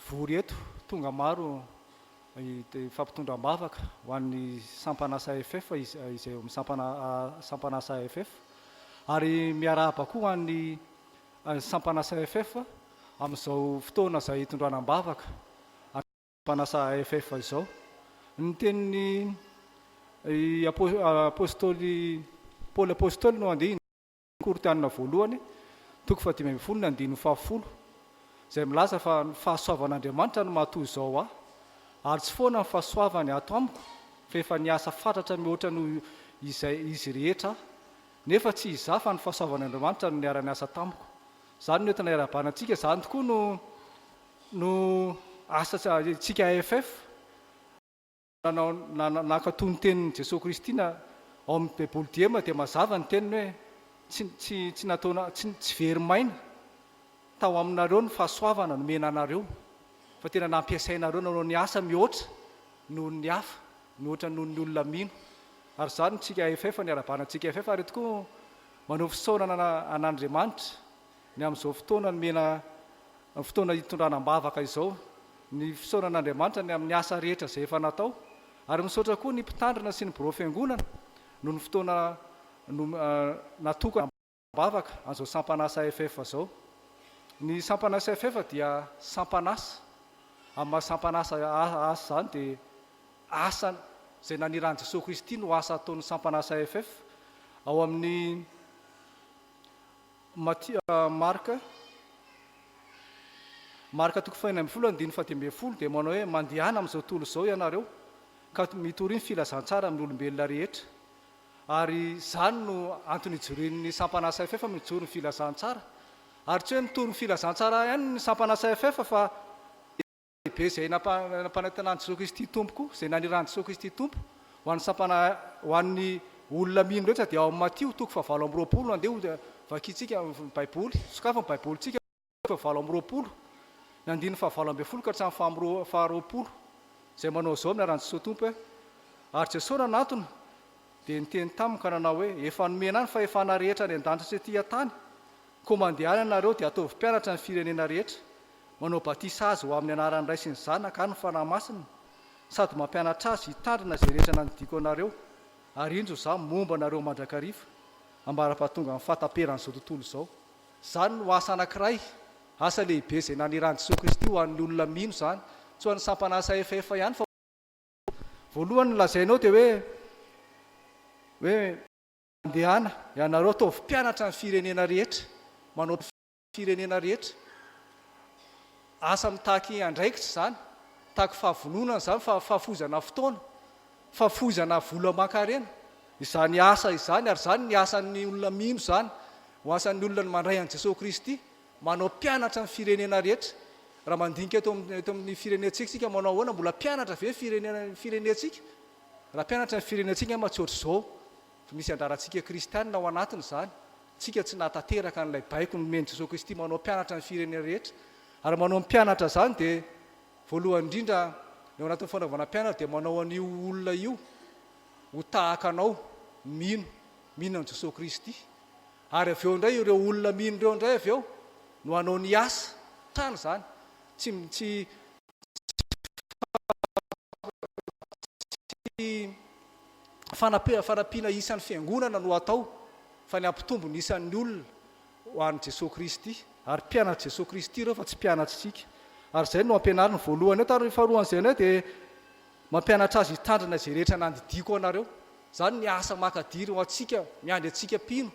vory eto, tonga maro hifampitondra am-bavaka ho an'ny sampan'asa AFF izay eo amin'ny sampana sampan'asa AFF. Ary miarahaba koa ho an'ny sampan'asa AFF amin'izao fotoana izay hitondrana am-bavaka Mpanasa AFF izao. Ny tenin'ny Apostoly Paoly Apostoly no andihy Korintianina voalohany toko faha-15 ny andininy fahafolo izay milaza fa ny fahasoavan'Andriamanitra no maha toy izao ahy ary tsy foana ny fahasoavany ato amiko fa efa niasa fatratra mihoatra noho izay izy rehetra aho nefa tsy izaho fa ny fahasoavan'Andriamanitra no niara-niasa tamiko. Izany no entina iarahabana antsika, izany tokoa no no asa tsika AFF nanao nankatò ny tenin'i Jesoa Kristy na ao amin'ny baiboly diema dia mazava ny teniny hoe tsy tsy tsy nataona tsy tsy very maina tao aminareo ny fahasoavana nomena anareo fa tena nampiasainareo nanao ny asa mihoatra noho ny hafa mihoatra noho ny olona mino ary izany tsika AFF ny arabana antsika AFF ary tokoa manao fisaorana an'Andriamanitra ny amin'izao fotoana nomena fotoana hitondrana am-bavaka izao, ny fisaorana an'Andriamanitra ny amin'ny asa rehetra izay efa natao, ary misaotra koa ny mpitandrina sy ny birao fiangonana noho ny fotoana natokana am-bavaka an'izao sampan'asa FF izao. Ny sampan'asa FF dia sampan'asa, amin'ny maha sampan'asa azy izany dia asa izay naniran'i Jesoa Kristy no asa ataon'ny sampan'asa FF ao amin'ny Matia, Marka, Marka toko faha-16 andininy faha-15 dia manao hoe, Mandehana amin'izao tontolo izao ianareo, ka mitoria ny filazantsara amin'ny olombelona rehetra. Ary izany no antony ijorian'ny sampana SFF mijoro ny filazantsara. Ary tsy hoe mitory ny filazantsara ihany ny sampana SFF fa Lehibe izay nampanantenan'i Jesoa Kristy Tompo koa, izay nanirahan'i Jesoa Kristy Tompo ho an'ny sampana ho an'ny olona mino rehetra dia ao amin'ny Matio toko fahavalo amby 20 andeha ho vakintsika ny Baiboly, sokafy ny Baibolintsika toko fahavalo amby 20 ny andininy fahavalo ambin'ny folo ka hatramin'ny faha faharoapolo izay manao izao amin'ny anaran'i Jesoa Tompo hoe ary Jesoa nanatona dia niteny taminy ka nanao hoe efa nomena ahy ny fahefana rehetra any an-danitra sy ety an-tany koa mandehana ianareo dia ataovy mpianatra ny firenena rehetra Manao batisa azy ho amin'ny anaran'ny Ray sy ny Zanaka ary ny Fanahy Masina, sady mampianatra azy hitandrina izay rehetra nandidiako anareo, ary indro Izaho momba anareo mandrakariva, ambara-pahatongan'ny fahataperan'izao tontolo izao. Izany no asa anankiray, asa lehibe izay naniran'i Jesoa Kristy ho an'ny olona mino izany, tsy ho an'ny sampan'asa FF ihany fa. Voalohany ny lazainao dia hoe, hoe. Mandehana ianareo ataovy mpianatra ny firenena rehetra, manao. Firenena rehetra. Asa mitaky andraikitra izany, mitaky fahavononana izany, fahafoizana fotoana, fahafoizana vola aman-karena izany asa izany, ary izany ny asan'ny olona mino izany, ho asan'ny olona ny mandray an'i Jesoa Kristy, manao mpianatra ny firenena rehetra. Raha mandinika eto eto amin'ny firenentsika isika manao ahoana, mbola mpianatra ve ny firenena ny firenentsika? Raha mpianatra ny firenentsika angamba tsy ohatr'izao, fa misy anjarantsika kristianina ao anatiny izany. Tsika tsy nahatanteraka an'ilay baiko nomen'i Jesoa Kristy manao mpianatra ny firenena rehetra. Ary manao mpianatra izany dia voalohany indrindra ny ao anatin'ny fanaovana mpianatra dia manao an'io olona io ho tahaka anao mino, mino an'i Jesoa Kristy. Ary avy eo indray ireo olona mino ireo indray avy eo no hanao ny asa. Tany izany. Tsy tsy Tsy fanampiana isan'ny fiangonana no atao fa ny hampitombo ny isan'ny olona ho an'i Jesoa Kristy. Ary mpianatr'i Jesoa Kristy ireo fa tsy mpianatr'isika. Ary izay no ampianariny voalohany eto. Ary faharoan'izay indray dia mampianatra azy hitandrina izay rehetra nandidiako anareo. Izany ny asa makadiry ho antsika, miandry antsika mpino.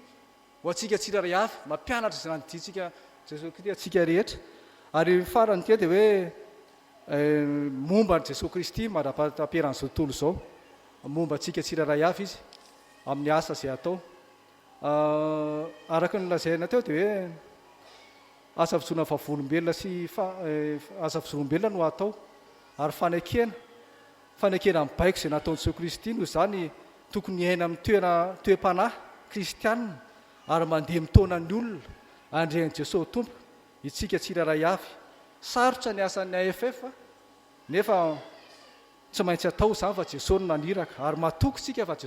Ho antsika tsirairay avy, mampianatra izay nandidiantsika Jesoa Kristy antsika rehetra. Ary ny farany kely dia hoe momba an'i Jesoa Kristy mandra-pahataperan'izao tontolo izao. Momba antsika tsirairay avy Izy amin'ny asa izay atao. Araka ny nolazaina teo dia hoe asa fijoroana vavolombelona sy asa fijoroam-belona no atao ary fanekena Fanekena ny baiko izay nataon'i Jesoa Kristy noho izany tokony hiaina amin'ny toerana toe-panahy kristianina ary mandeha mitaona ny olona handre an'i Jesoa Tompo itsika tsirairay avy. Sarotra ny asan'ny AFF nefa tsy maintsy atao izany fa Jesoa no naniraka ary matoky isika fa Jesoa.